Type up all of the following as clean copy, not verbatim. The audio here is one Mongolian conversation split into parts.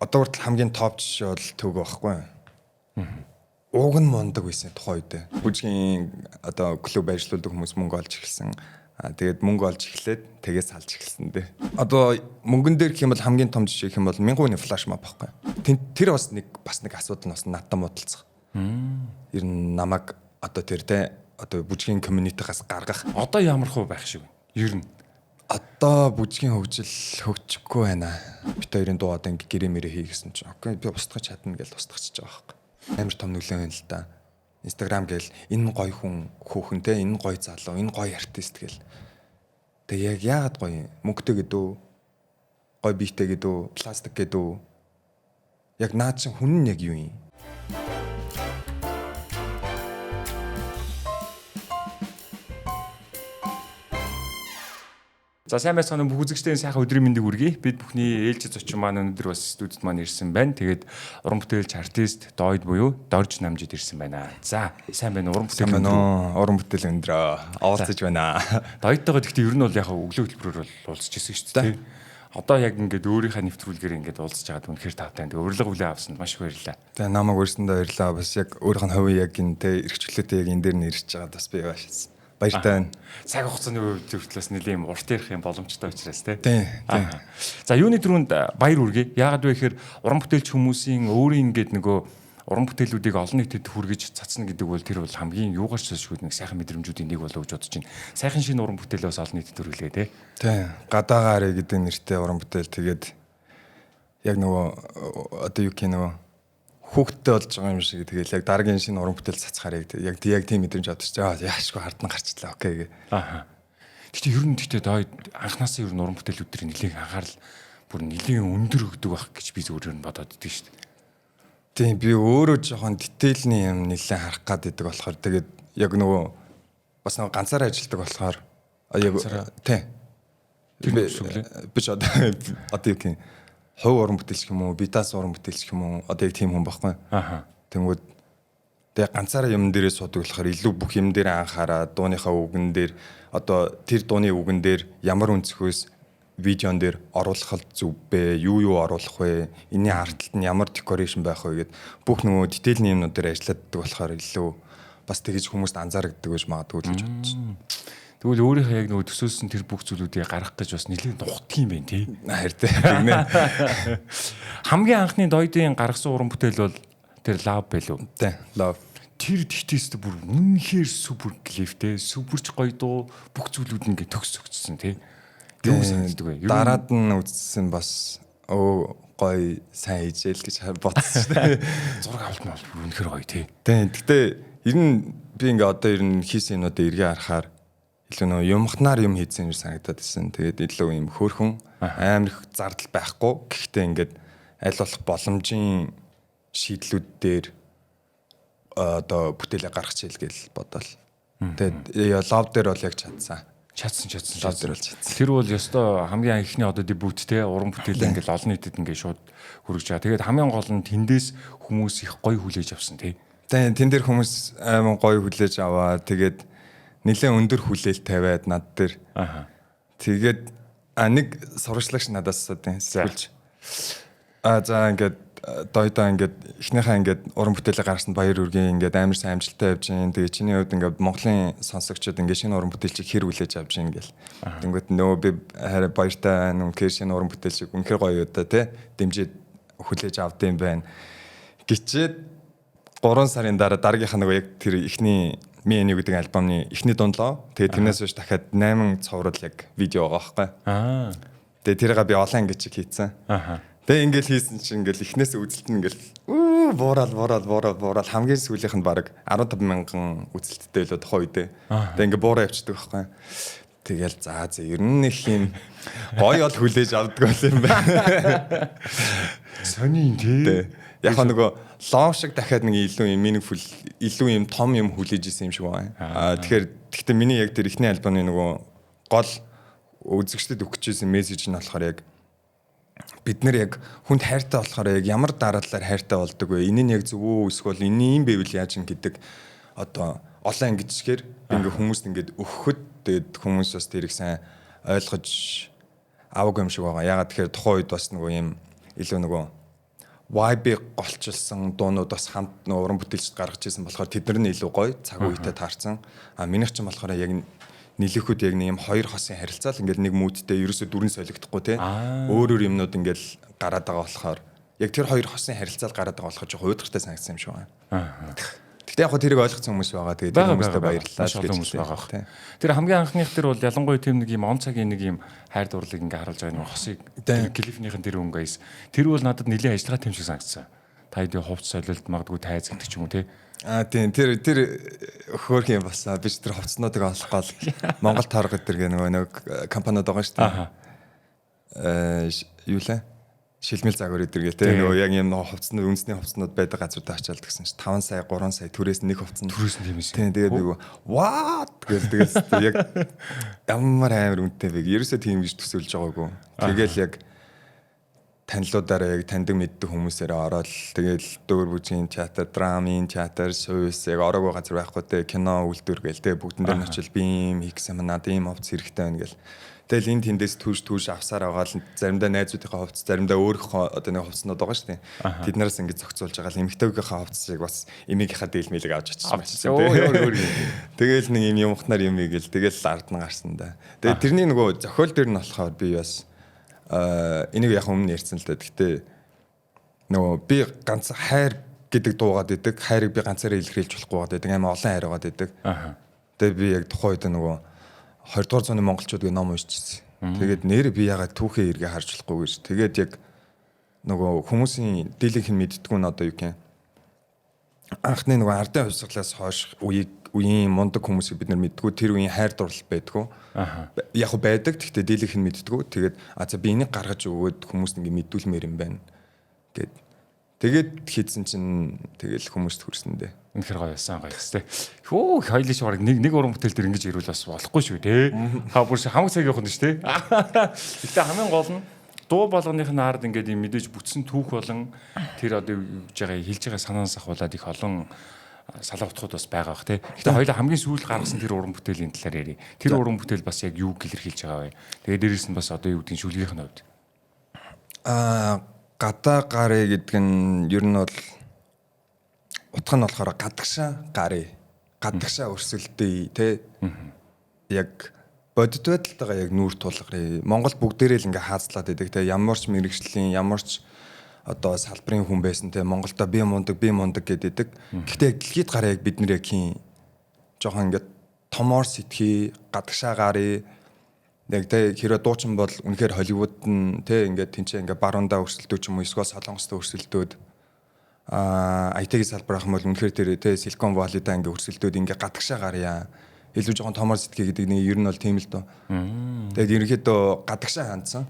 Одоо хүртэл хамгийн топ жишээ бол Төгөө байхгүй. Уг нь мундаг байсан тухайн үед. Бүжгийн одоо клуб ажиллаулдаг хүмүүс мөнгө олж эхэлсэн. Тэгээд мөнгө олж эхлээд тэгээс салж эхэлсэн дээ. Одоо мөнгөн дээр гэх юм бол хамгийн том жишээ гэх юм бол 1000 хүний flash mob байхгүй. Тэр бас нэг асуудал нь бас надтай муудалцах. Ер нь намайг одоо тэр те одоо бүжгийн community-гаас гаргах. Одоо ямар хуу байх шиг вэ? Ер нь одоо бүжгийн хөгжил хөгжихгүй байна. Бит хоёрын дуу одоо ингээ гэрээ мэрээ хий гэсэн чинь окей би устгах чадна гэж устгах байгаа байхгүй. Амар том нөлөө байна л да. Instagram гээл энэ гоё хүн хөөхөн те энэ гоё залуу энэ гоё артист гээл. Тэг яг яагаад гоё юм? Мөнгөтэй гэдүү? Гоё биетэй гэдүү? Пластик гэдүү? Яг наад чинь хүн нь яг юу юм? За сайн байцгаана бүх үзэгчдийн сайхан өдрийн мэндийг хүргэе. Бид бүхний ээлжид зочин маань өнөөдөр бас студид маань ирсэн байна. Тэгээд уран бүтээлч артист Дойд буюу Дорж Намжид ирсэн байна. За сайн байна уран бүтээл өндрөө. Уран бүтээл өндрөө. Уулзаж байна. Дойдтойгоо гэхдээ ер нь бол яг өглөө хөтөлбөрөөр бол уулзч ирсэн шүү дээ. Одоо яг ингээд өөрийнхөө нэвтрүүлгээр ингээд уулзж байгаад үнэхээр тавтай. Тэгээд урилга хүлээн авсанд маш их баярлалаа. За намайг урьсандаа баярлалаа. Бас яг өөрийнх нь хувийн яг энэ тэ эрхчлөөтэй яг энэ дээр нь ирж байгаад бас би маш баяртай байна. Цаг хугацааны хувьд хүртэл бас нэлээд юм урт ярих юм боломжтой учраас тий. Тийм. За юуны түрүүнд баяр хүргэе. Яагаад вэ гэхээр уран бүтээлч хүмүүсийн өөрийн ингээд нөгөө уран бүтээлүүдийг олон нийтэд хүргэж цацна гэдэг бол тэр бол хамгийн юугаарч шгүй нэг сайхан мэдрэмжүүдийн нэг болов гэж бодож байна. Сайхан шинэ уран бүтээлээ бас олон нийтэд хүргэлээ тий. Тийм. Гадаагаар гэдэг нэртэй уран бүтээл тэгээд яг нөгөө одоо юу гэх нөгөө хүүхдтэй болж байгаа юм шиг тэгэл яг дараагийн шинэ уран бүтээл цацхаар яг яг тийм мэдрэмж авчих. Яашгүй хардна гарчлаа. Окей гэ. Аа. Гэтэ ер нь гэтэ Дойд анхнаасаа ер нь уран бүтээлүүд төр нэлээх анхаарал бүр нэлээн өндөр өгдөг байх гэж би зүгээр ер нь бодоод идэв шүү дээ. Тийм би өөрөө жоохон детейлний юм нэлээн харах гад идэг болохоор тэгээд яг нөгөө бас нөгөө ганцаараа ажилладаг болохоор яг тийм. Би ч одоо юу гэх юм хувь уран бүтээлч юм уу, битас уран бүтээлч юм уу, одоо яг тийм хүн байхгүй. Аа. Тэнгүүд тэгээ ганцаараа юм дээрээ суудаг болохоор илүү бүх юм дээр анхаараа, дууныхаа үгэн дээр одоо тэр дууны үгэн дээр ямар өнцгөөс видеон дээр оруулах зөв бэ, юу оруулах вэ, энэний ард талд нь ямар декорашн байх вэ гэд бүх нөгөө детейлний юмнууд дээр ажилладаг болохоор илүү бас тэгж хүмүүст анзаардаг гэж магадгүй л гэж бодож байна. Тэгвэл өөрийнхөө яг нөгөө төсөөлсөн тэр бүх зүйлүүдийг гаргах гэж бас нэлээд нухдаг юм байна тий. Харин тэгнэ. Хамгийн анхны Дойдын гаргасан уран бүтээл бол тэр Love байлуу. Тий, Love. Тэр тэгтээсээ бүр үнэнхээр супер клиптэй, суперч гоё дуу, бүх зүйлүүд ингээд төгс өгчсөн тий. Юу санагддаг вэ? Дараад нь үзсэн бас өө гоё сайн хийжээл гэж бодсон шүү дээ. Зураг авалт нь бол үнэхээр гоё тий. Тий, гэхдээ ер нь би ингээ одоо ер нь хийсэн юмнуудаа эргээ харахаар илүү нөө юмхнаар юм хийсэн юм санагдаад байсан. Тэгээд илүү юм хөөрхөн амар их зардал байхгүй. Гэхдээ ингээд аль болох боломжийн шийдлүүд дээр одоо бүтээлээ гаргах чийл гэж бодоол. Тэгээд лав дээр бол яг чадсан. Чадсан. Лав дээр бол чадсан. Тэр бол ёстой хамгийн ихний одоо дебют те уран бүтээл ингээд олон нийтэд ингээд шууд хүргэж байгаа. Тэгээд хамгийн гол нь тэндээс хүмүүс их гоё хүлээж авсан тий. Тэгээд тэн дээр хүмүүс амар гоё хүлээж аваа. Тэгээд нэлээд өндөр хүлээлт тавиад над дээр. Аа. Тэгээд нэг сурвалжлагч надаас асуудیں۔ Сүүлж. За ингээд Дойдоо ингээд эхнийхээ ингээд уран бүтээлээ гаргасан баяр үргийн ингээд амар сайн амжилттай явж байна. Тэгээд чиний хувьд ингээд Монголын сонсогчид ингээд шинэ уран бүтээлчийг хэр хүлээж авч байна гэл. Тэнгүүт нөө би хараа баяртай байна. Үнэхээр шинэ уран бүтээлчийг үнэхээр гоё юу да тий. Дэмжиж хүлээж авд юм байна. Гिचээд 3 сарын дараа дараагийнх нь нөгөө яг тэр эхний Me and You гэдэг альбомны эхний дундлоо. Тэгээд тэрнээс хойш дахиад 8 цоврал яг видео байгаа байхгүй. Аа. Тэгээд тэрийг би олон ангич хийцэн. Аа. Тэгээд ингээл хийсэн чинь ингээл эхнээсээ үзэлт нь ингээл буурал хамгийн сүүлийнх нь баг 15,000 үзэлттэй лөө тухайн үедээ. Тэгээд ингээ буураа явчихдаг байхгүй. Тэгэл за ер нь их юм гоё ол хүлээж авдаг бол юм байна. Сони юм тий. Яг нөгөө лов шиг дахиад нэг илүү юм meaningful илүү юм том юм хүлээж исэн юм шиг байна. Аа тэгэхээр гэхдээ миний яг тэр эхний альбомны нөгөө гол үзэгчдэд өгч исэн мессеж нь болохоор яг бид нэр яг хүнд хайртай болохоор яг ямар дараалалаар хайртай болдог вэ? Энэ нь яг зөв үү эсвэл энэ юм байвал яаж юм гэдэг одоо олон ангичгээр ингээ хүмүүст ингээд өгөхөд тэгээд хүмүүс бас тэрийг сайн ойлгож аваагүй юм шиг байгаа. Ягаад тэгэхээр тухайн үед бас нөгөө юм илүү нөгөө vibe голчилсан дуунууд бас хамт нөө уран бүтээлчд гаргаж ирсэн болохоор тэд нар нь илүү гоё цаг үетэй таарсан. А минийх ч болохоор яг нэлэөхүүд яг нэг юм хоёр хосын харилцаал ингээл нэг мүүдтэй ерөөсө дүрэн солигдохгүй те. Өөр өөр юмнууд ингээл гараад байгаа болохоор яг тэр хоёр хосын харилцаал гараад байгаа болохоор жоохон уйдгартай санагдсан юм шиг байна. Гэхдээ яг хөө тэрийг ойлгоцсон хүмүүс байгаа. Тэгээд тэр хүмүүстээ баярлалаа гэж хүмүүс байгаа. Тэр хамгийн анхных тэр бол ялангуяа тийм нэг юм он цагийн нэг юм хайр дурлыг ингээ харуулж байгаа нэг хосыг клипнийхэн тэр өнгө айс. Тэр бол надад нэлээд ажиллагаа тийм шиг санагдсан. Та хэдийн хувц солилт магадгүй тайз гэдэг ч юм уу те. Аа тийм, тэр тэр хөөх юм бас би ч тэр хувцснуудыг олох гол Монгол торг гэдэг нөгөө нэг компаниуд байгаа шүү дээ. Юу лээ? Шилмэл загвар өдр гээл те нөгөө яг юм хувцснууд, үндэсний хувцснууд байдаг газруудаа очиад тэгсэн чинь 5 сая, 3 сая түрээс нэг хувцсан. Түрээс нь тийм эсэ. Тийм, тэгээд нөгөө what гэл тэгэл яг ямар амар үнэтэй бэ? Ерөөсөө тийм гэж төсөөлж байгаагүй. Тэгэл яг танилуудаараа яг таньдаг мэддэг хүмүүсээрээ ороод тэгэл дөөр бүжгийн театр, драмын театр, суус яг ороогүй газар байхгүй те, кино үйлдвэр гээл те, бүгдэн дээр нь очил би юм хийх юм, надад ийм хувцас хэрэгтэй байна гэл. Тэгэл энэ тэндээс түүш түүш авсаар байгаа л заримдаа найзуудынхаа хувцас, заримдаа өөрийнхөө одоо нэг хувцснууд байгаа шүү дээ. Тэд нараас ингэж зохицуулж байгаа л эмэгтэйгийнхаа хувцсыг бас эмээгийнхаа дээлмэлийг авч очсон байсан. Тэгэл нэг юм юмхнаар юм ийгэл тэгэл ард нь гарсан да. Тэгээ тэрний нөгөө зохиол дээр нь болохоор би бас энийг яг өмнө ярьсан л да. Гэхдээ нөгөө би ганц хайр гэдэг дуугаад идэг. Хайрыг би ганцаараа илэрхийлж болохгүй байгаад идэг. Амар олон хайр байгаад идэг. Тэгээ би яг тухайн үед нөгөө 20 дугаар зууны монголчууд гэ ном уншчихсан. Тэгээд нэр би ягаад түүхээ эргээ харж болохгүй гэж. Тэгээд яг нөгөө хүмүүсийн дийлэнх нь мэддэггүй нь одоо юу гэх юм. Анхны нөгөө ардын хувьсгалаас хойш үеийн мундаг хүмүүсийг бид нар мэддэггүй. Тэр үеийн хайр дурлал байдгүй. Яг хөө байдаг. Гэхдээ дийлэнх нь мэддэггүй. Тэгээд а за би энийг гаргаж өгөөд хүмүүст ингээ мэдүүлмээр юм байна гэд. Тэгээд хийдсэн чинь тэгэл хүмүүст хүрсэн дээ. Үнэхэр гоё байсан, гоё хэвчээ. Хөө хоёлын шиг бараг нэг уран бүтээл дээр ингэж ирвэл бас болохгүй шүү те. Та бүр хамаг цагийнх нь шүү те. Гэтэ хамгийн гол нь дуу болгоных нь ард ингээд юм мэдээж бүтсэн түүх болон тэр одоо юу гэж байгаа хэлж байгаа санаанаас ахуулаад их олон салаа утгууд бас байгаа бах те. Гэтэ хоёлаа хамгийн сүүл гаргасан тэр уран бүтээлийн талаар ярив. Тэр уран бүтээл бас яг юу илэрхийлж байгаа вэ? Тэгээ дээрэс нь бас одоо юу гэдгийг шүлгийнх нь хувьд. Гадаа гарыг гэдэг нь ер нь бол утга нь болохоор гадагшаа гарыг, гадагшаа өрсөлдөе те. Яг бодит байдалтайгаа яг нүүр тулгарыг. Монгол бүгдээрээ л ингээ хаазлаад идэг те. Ямар ч мэрэгжлийн, ямар ч одоо салбарын хүн байсан те. Монголдо би мундаг, би мундаг гэдэг. Гэхдээ яг дэлхийд гараа яг бид нэр яг хийн жоохон ингээ томоор сэтгэхий, гадагшаа гарыг. Яг тэ хэрвээ дуучин бол үнэхээр Холливуд нь тэ ингээд тэнцээ ингээ барундаа өрсөлдөөд ч юм уу эсвэл Солонгостой өрсөлдөөд IT-ийн салбар ах юм бол үнэхээр тэр тэ Silicon Valley-да ингээ өрсөлдөөд ингээ гадагшаа гарья. Илүү жоохон томоор сэтгэе гэдэг нэг ер нь бол тийм л дөө. Тэгээд ерөнхийдөө гадагшаа хандсан.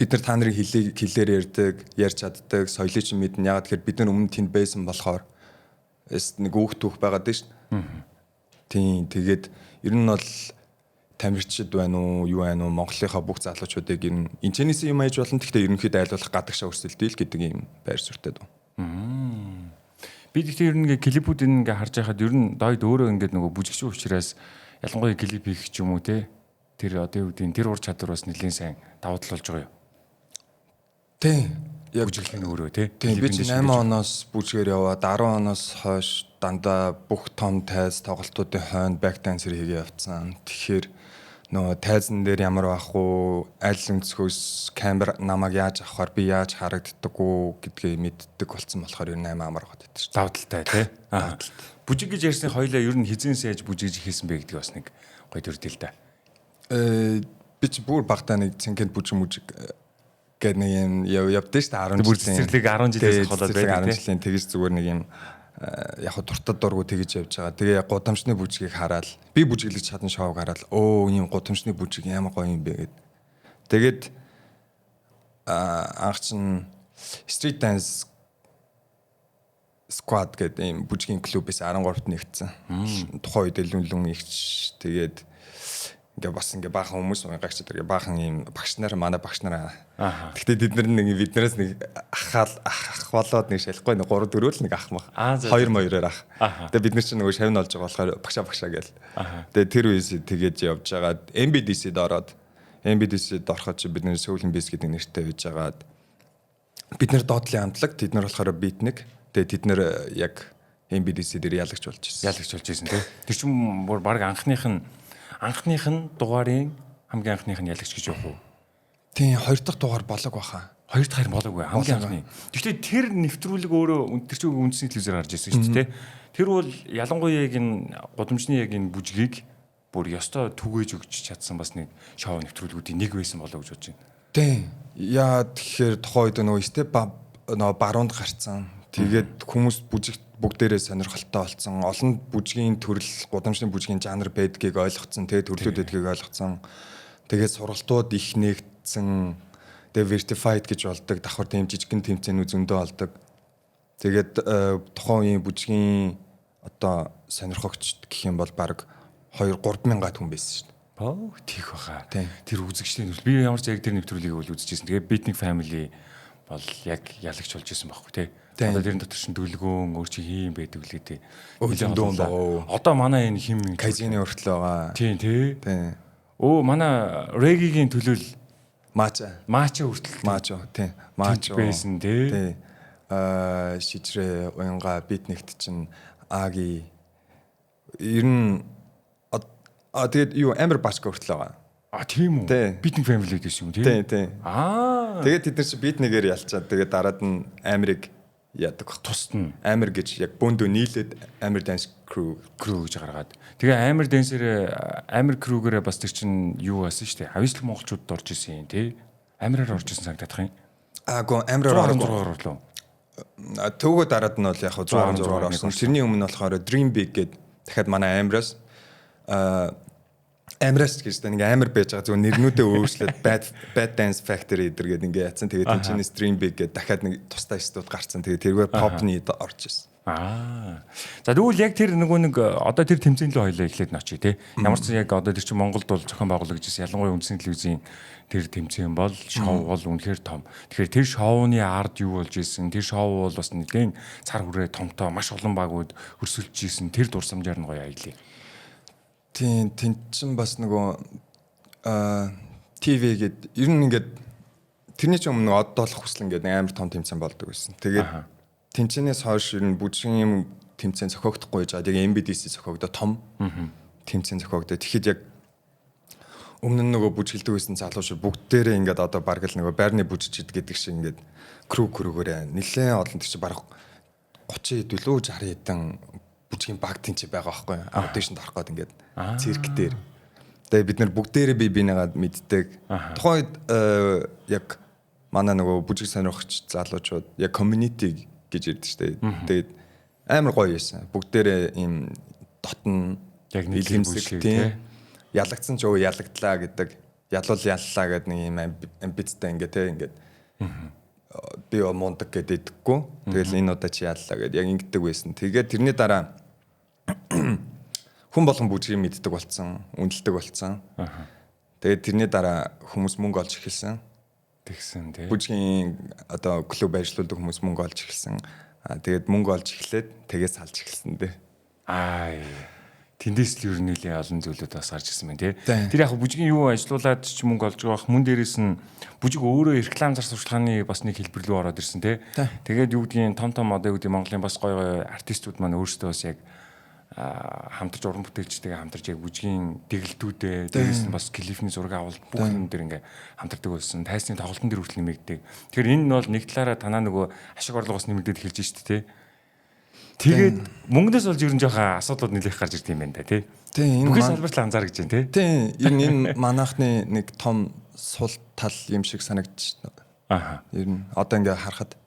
Бид нар та нарын хэлээр ярьдаг, ярьж чаддаг, соёлыг чинь мэднэ. Ягаад тэгэхээр бид нар өмнө тэнд байсан болохоор нэг өөх түүх байгаад байна шүү дээ. Тийм, тэгээд ер нь бол тамирчид байна уу, юу байна уу, Монголынхаа бүх залуучуудыг ер нь энэчнээс юм аяж болно. Гэхдээ ерөнхийдөө айлуулах гадагшаа өрсөлдөе л гэдэг юм байр суурьтай дөө. Би гэхдээ ер нь ингээ клипүүд ингээ харж байхад ер нь дойд өөрөө ингээ нөгөө бүжигч учраас ялангуяа клип хийх ч юм уу те. Тэр одоо юу гэдгийг тэр ур чадвар бас нэлийн сайн давуу тал болж байгаа юу? Тийм. Яг бүжиглэх нь өөрөө те. Тийм, би чи 8 оноос бүжгээр яваад 10 оноос хойш дандаа бүх том тайз тоглолтуудын хойно back dancer хийгээ явцсан. Тэгэхээр нөгөө тайзан дээр ямар байх уу, аль өнцгөөс камер намайг яаж авахар би яаж харагддаг уу гэдгээ мэддэг болсон болохоор ер нь амар амар байгаад байдаг шүү. Давуу талтай тий. Бүжиг гэж ярьсны хоёлаа ер нь хизэнс яаж бүжигж хийсэн бэ гэдгийг бас нэг гоё төрдөл та. Би чи бүр багтаа нэг цэнгэнд бүжиг мүжиг гэдэг нэг юм явдсан шүү дээ 10 жилийн. Цэцэрлэг 10 жилээс ахуулаад байдаг тий. 10 жилийн тэгж зүгээр нэг юм яг хуу дуртад дургу тэгж явж байгаа. Тэгээ гудамжны бүжгийг хараад би бүжиглэж чадан шоуг хараад өө ийм гудамжны бүжиг ямар гоё юм бэ гэд. Тэгээд анх чинь Street Dance Squad гэдэг ийм бүжгийн клубээс 13-т нэгдсэн. Тухайн үед лүн ихч тэгээд ингээ бас ингээ баахан хүмүүс унгаагч гэдэг баахан ийм багш нар манай багш нар. Гэхдээ бид нар нэг биднээс нэг ахаал ах болоод нэг шалахгүй нэг 3 4 л нэг ах мах. 2 моёроор ах. Тэгээ бид нар чинь нөгөө шавь олж байгаа болохоор багшаа багшаа гээл. Тэгээ тэр үеэс тэгээд явж байгаад MBDC-д ороод MBDC-д ороход чи бид нэр Soul Base гэдэг нэртэй байж байгаад Бид нэр доотлын амтлаг, тэд нар болохоор битник. Тэгээ тэд нар яг MBDC дээр ялагч болж ирсэн. Ялагч болж ирсэн тий. Тэр чинь бүр баг анхных нь дугаарын хамгийн анхных нь ялагч гэж явах уу? Тийм, хоёр дахь дугаар болог баха. Хоёр дахь харин болоогүй хамгийн анхны. Гэхдээ тэр нэвтрүүлэг өөрөө тэр чинь үндэсний телевизээр гарч ирсэн шүү дээ. Тэр бол ялангуяа яг энэ гудамжны яг энэ бүжгийг бүр ёстой түгээж өгч чадсан бас нэг шоу нэвтрүүлгүүдийн нэг байсан болоо гэж бодож байна. Тийм. Яа тэгэхээр тухайн үед нөгөө степ нөгөө баруунд гарцсан. Тэгээд хүмүүс бүжигт бүгдээрээ сонирхолтой болсон. Олон бүжгийн төрөл, гудамжны бүжгийн жанр байдгийг ойлгоцсон, тэгээд төрлүүд байдгийг ойлгоцсон. Тэгээд сургалтууд их нэгдсэн. Тэгээ verified гэж болдог. Давхар тийм жижигхэн тэмцээнүүд зөндөө болдог. Тэгээд тухайн үеийн бүжгийн одоо сонирхогч гэх юм бол баг 2-3 мянган хүн байсан шүү дээ. Оо тийх баха. Тэр үзэгчдийн нөхцөл би ямар ч яг тэр нэвтрүүлгийг бол үзчихсэн. Тэгээ Beatnik Family бол яг ялагч болж исэн байхгүй тий. Одоо тэрэн дотор чинь дүлгөөн өөр чи хийм байдаг лээ тий. Зөндөө байгаа. Одоо манай энэ хим Казины хүртэл байгаа. Тийм тий. Тийм. Өө манай Reggae-гийн төлөөл Мача. Мача хүртэл. Мачо тий. Мачо байсан тий. Тий. Шижрээ уянга битнэгт чинь Аги ер нь тэгээд юу амар башка хүртэл байгаа. А тийм үү? Beatnik Family гэсэн юм тий. Тий, тий. Аа. Тэгээд тэд нар чи битнегээр ялчаад тэгээд дараад нь Америк яадаг баг. Тусна. Амар гэж яг бөөндөө нийлээд Амар Dance Crew гэж гаргаад. Тэгээ Амар Dance-ээр Амар Crew-гээрээ бас тэр чин юу байсан шүү дээ. Авислаг монголчуудад орж исэн тий. Амараар орж исэн санагдах юм. Аагүй Амараар 116-аар орлоо. Төвгөө дараад нь бол яг 116-аар орсон. Тэрний өмнө болохоор Dream Big гээд дахиад манай Амраас Амраас гэж нэг амар байж байгаа зөв нэрнүүдээ өөрчлөөд Bad Dance Factory эдэр гээд ингээ ятсан. Тэгээд тэнцэнээс Dream Big гээд дахиад нэг тусдаа студ гарцсан. Тэгээд тэргээр попны орж ирсэн. Аа. За тэгвэл яг тэр нөгөө нэг одоо тэр тэмцээн лөө хоёлаа эхлээд ночи тий. Ямар ч яг одоо тэр чинь Монголд бол зохион байгуулагдаж ирсэн. Ялангуяа үндэсний телевизийн тэр тэмцээн бол шоу бол үнэхээр том. Тэгэхээр тэр шоуны ард юу болж исэн? Тэр шоу бол бас нэгэн цар хүрээ томтой маш олон багууд өрсөлдөж исэн. Тэр дурсамжаар нь гоё аялаа. Тийм, тэн чин бас нөгөө ТV гээд ер нь ингээд тэрний ч өмнө од болох хүсэл ингээд амар том тэмцээн болдог байсан. Тэгээд тэмцээнээс хойш ер нь бүжгийн юм тэмцээн зохиогдохгүй байж байгаа. Яг MBDC зохиогдоо том тэмцээн зохиогдоо. Тэгэхэд яг өмнө нь нөгөө бүжгэлдэг байсан залуучууд бүгдээрээ ингээд одоо бараг л нөгөө байрны бүжигчд гэдэг шиг ингээд крүүгээрээ нэлээд олон тэр чи бараг 30 хэд үлээ 60 хэдэн бүжгийн баг тэнцээ байгаа байхгүй юу? Аудишнд орох гээд ингээд цирк дээр. Тэгээ бид нар бүгдээрээ бие биенийгаа мэддэг. Тухайн үед яг манай нөгөө бүжиг сонирхогч залуучууд яг community гэж ирдэг шүү дээ. Тэгээд амар гоё байсан. Бүгдээрээ ийм дотн яг нийлэмсэг тийм ялагдсан ч өө ялагдлаа гэдэг, ялуул яллаа гэдэг нэг ийм амбицтай ингээд те ингээд би мундаг гэдэг идэхгүй. Тэгэл энэ удаа чи яллаа гэд яг ингэдэг байсан. Тэгээд тэрний дараа хүн болгон бүжгийг мэддэг болсон, үнэлдэг болсон. Тэгээд тэрний дараа хүмүүс мөнгө олж эхэлсэн. Тэгсэн тий. Бүжгийн одоо клуб ажиллаулдаг хүмүүс мөнгө олж эхэлсэн. Тэгээд мөнгө олж эхлээд тэгээд салж эхэлсэн дээ. Аа. Тэндээс л ер нь нэлээд олон зүйлүүд бас гарч ирсэн байна тий. Тэр яг бүжгийн юу ажиллаулаад ч мөнгө олж байгаа бах. Мөн дээрээс нь бүжиг өөрөө реклам зар сурталчилгааны бас нэг хэлбэр рүү ороод ирсэн тий. Тэгээд юу гэдгийг том том одоо юу гэдэг Монголын бас гоё гоё артистууд маань өөрсдөө бас яг хамтарч уран бүтээлчтэйгээ хамтарч яг бүжгийн дэгэлтүүдээ дээрээс нь бас клипний зураг авалт бүх юм дээр ингээ хамтардаг болсон. Тайсны тоглолтын дээр хүртэл нэмэгдэг. Тэгэхээр энэ нь бол нэг талаараа танаа нөгөө ашиг орлогоос нэмэгдээд эхэлж шít тий. Тэгээд мөнгнөөс болж ер нь жоохон асуудлууд нэлээх гарч ирд юм байна да тий. Тийм, энэ бүхий салбарт л анзаар гэж байна тий. Тийм, ер нь энэ манайхны нэг том сул тал юм шиг санагдчих. Аа. Ер нь одоо ингээ харахад.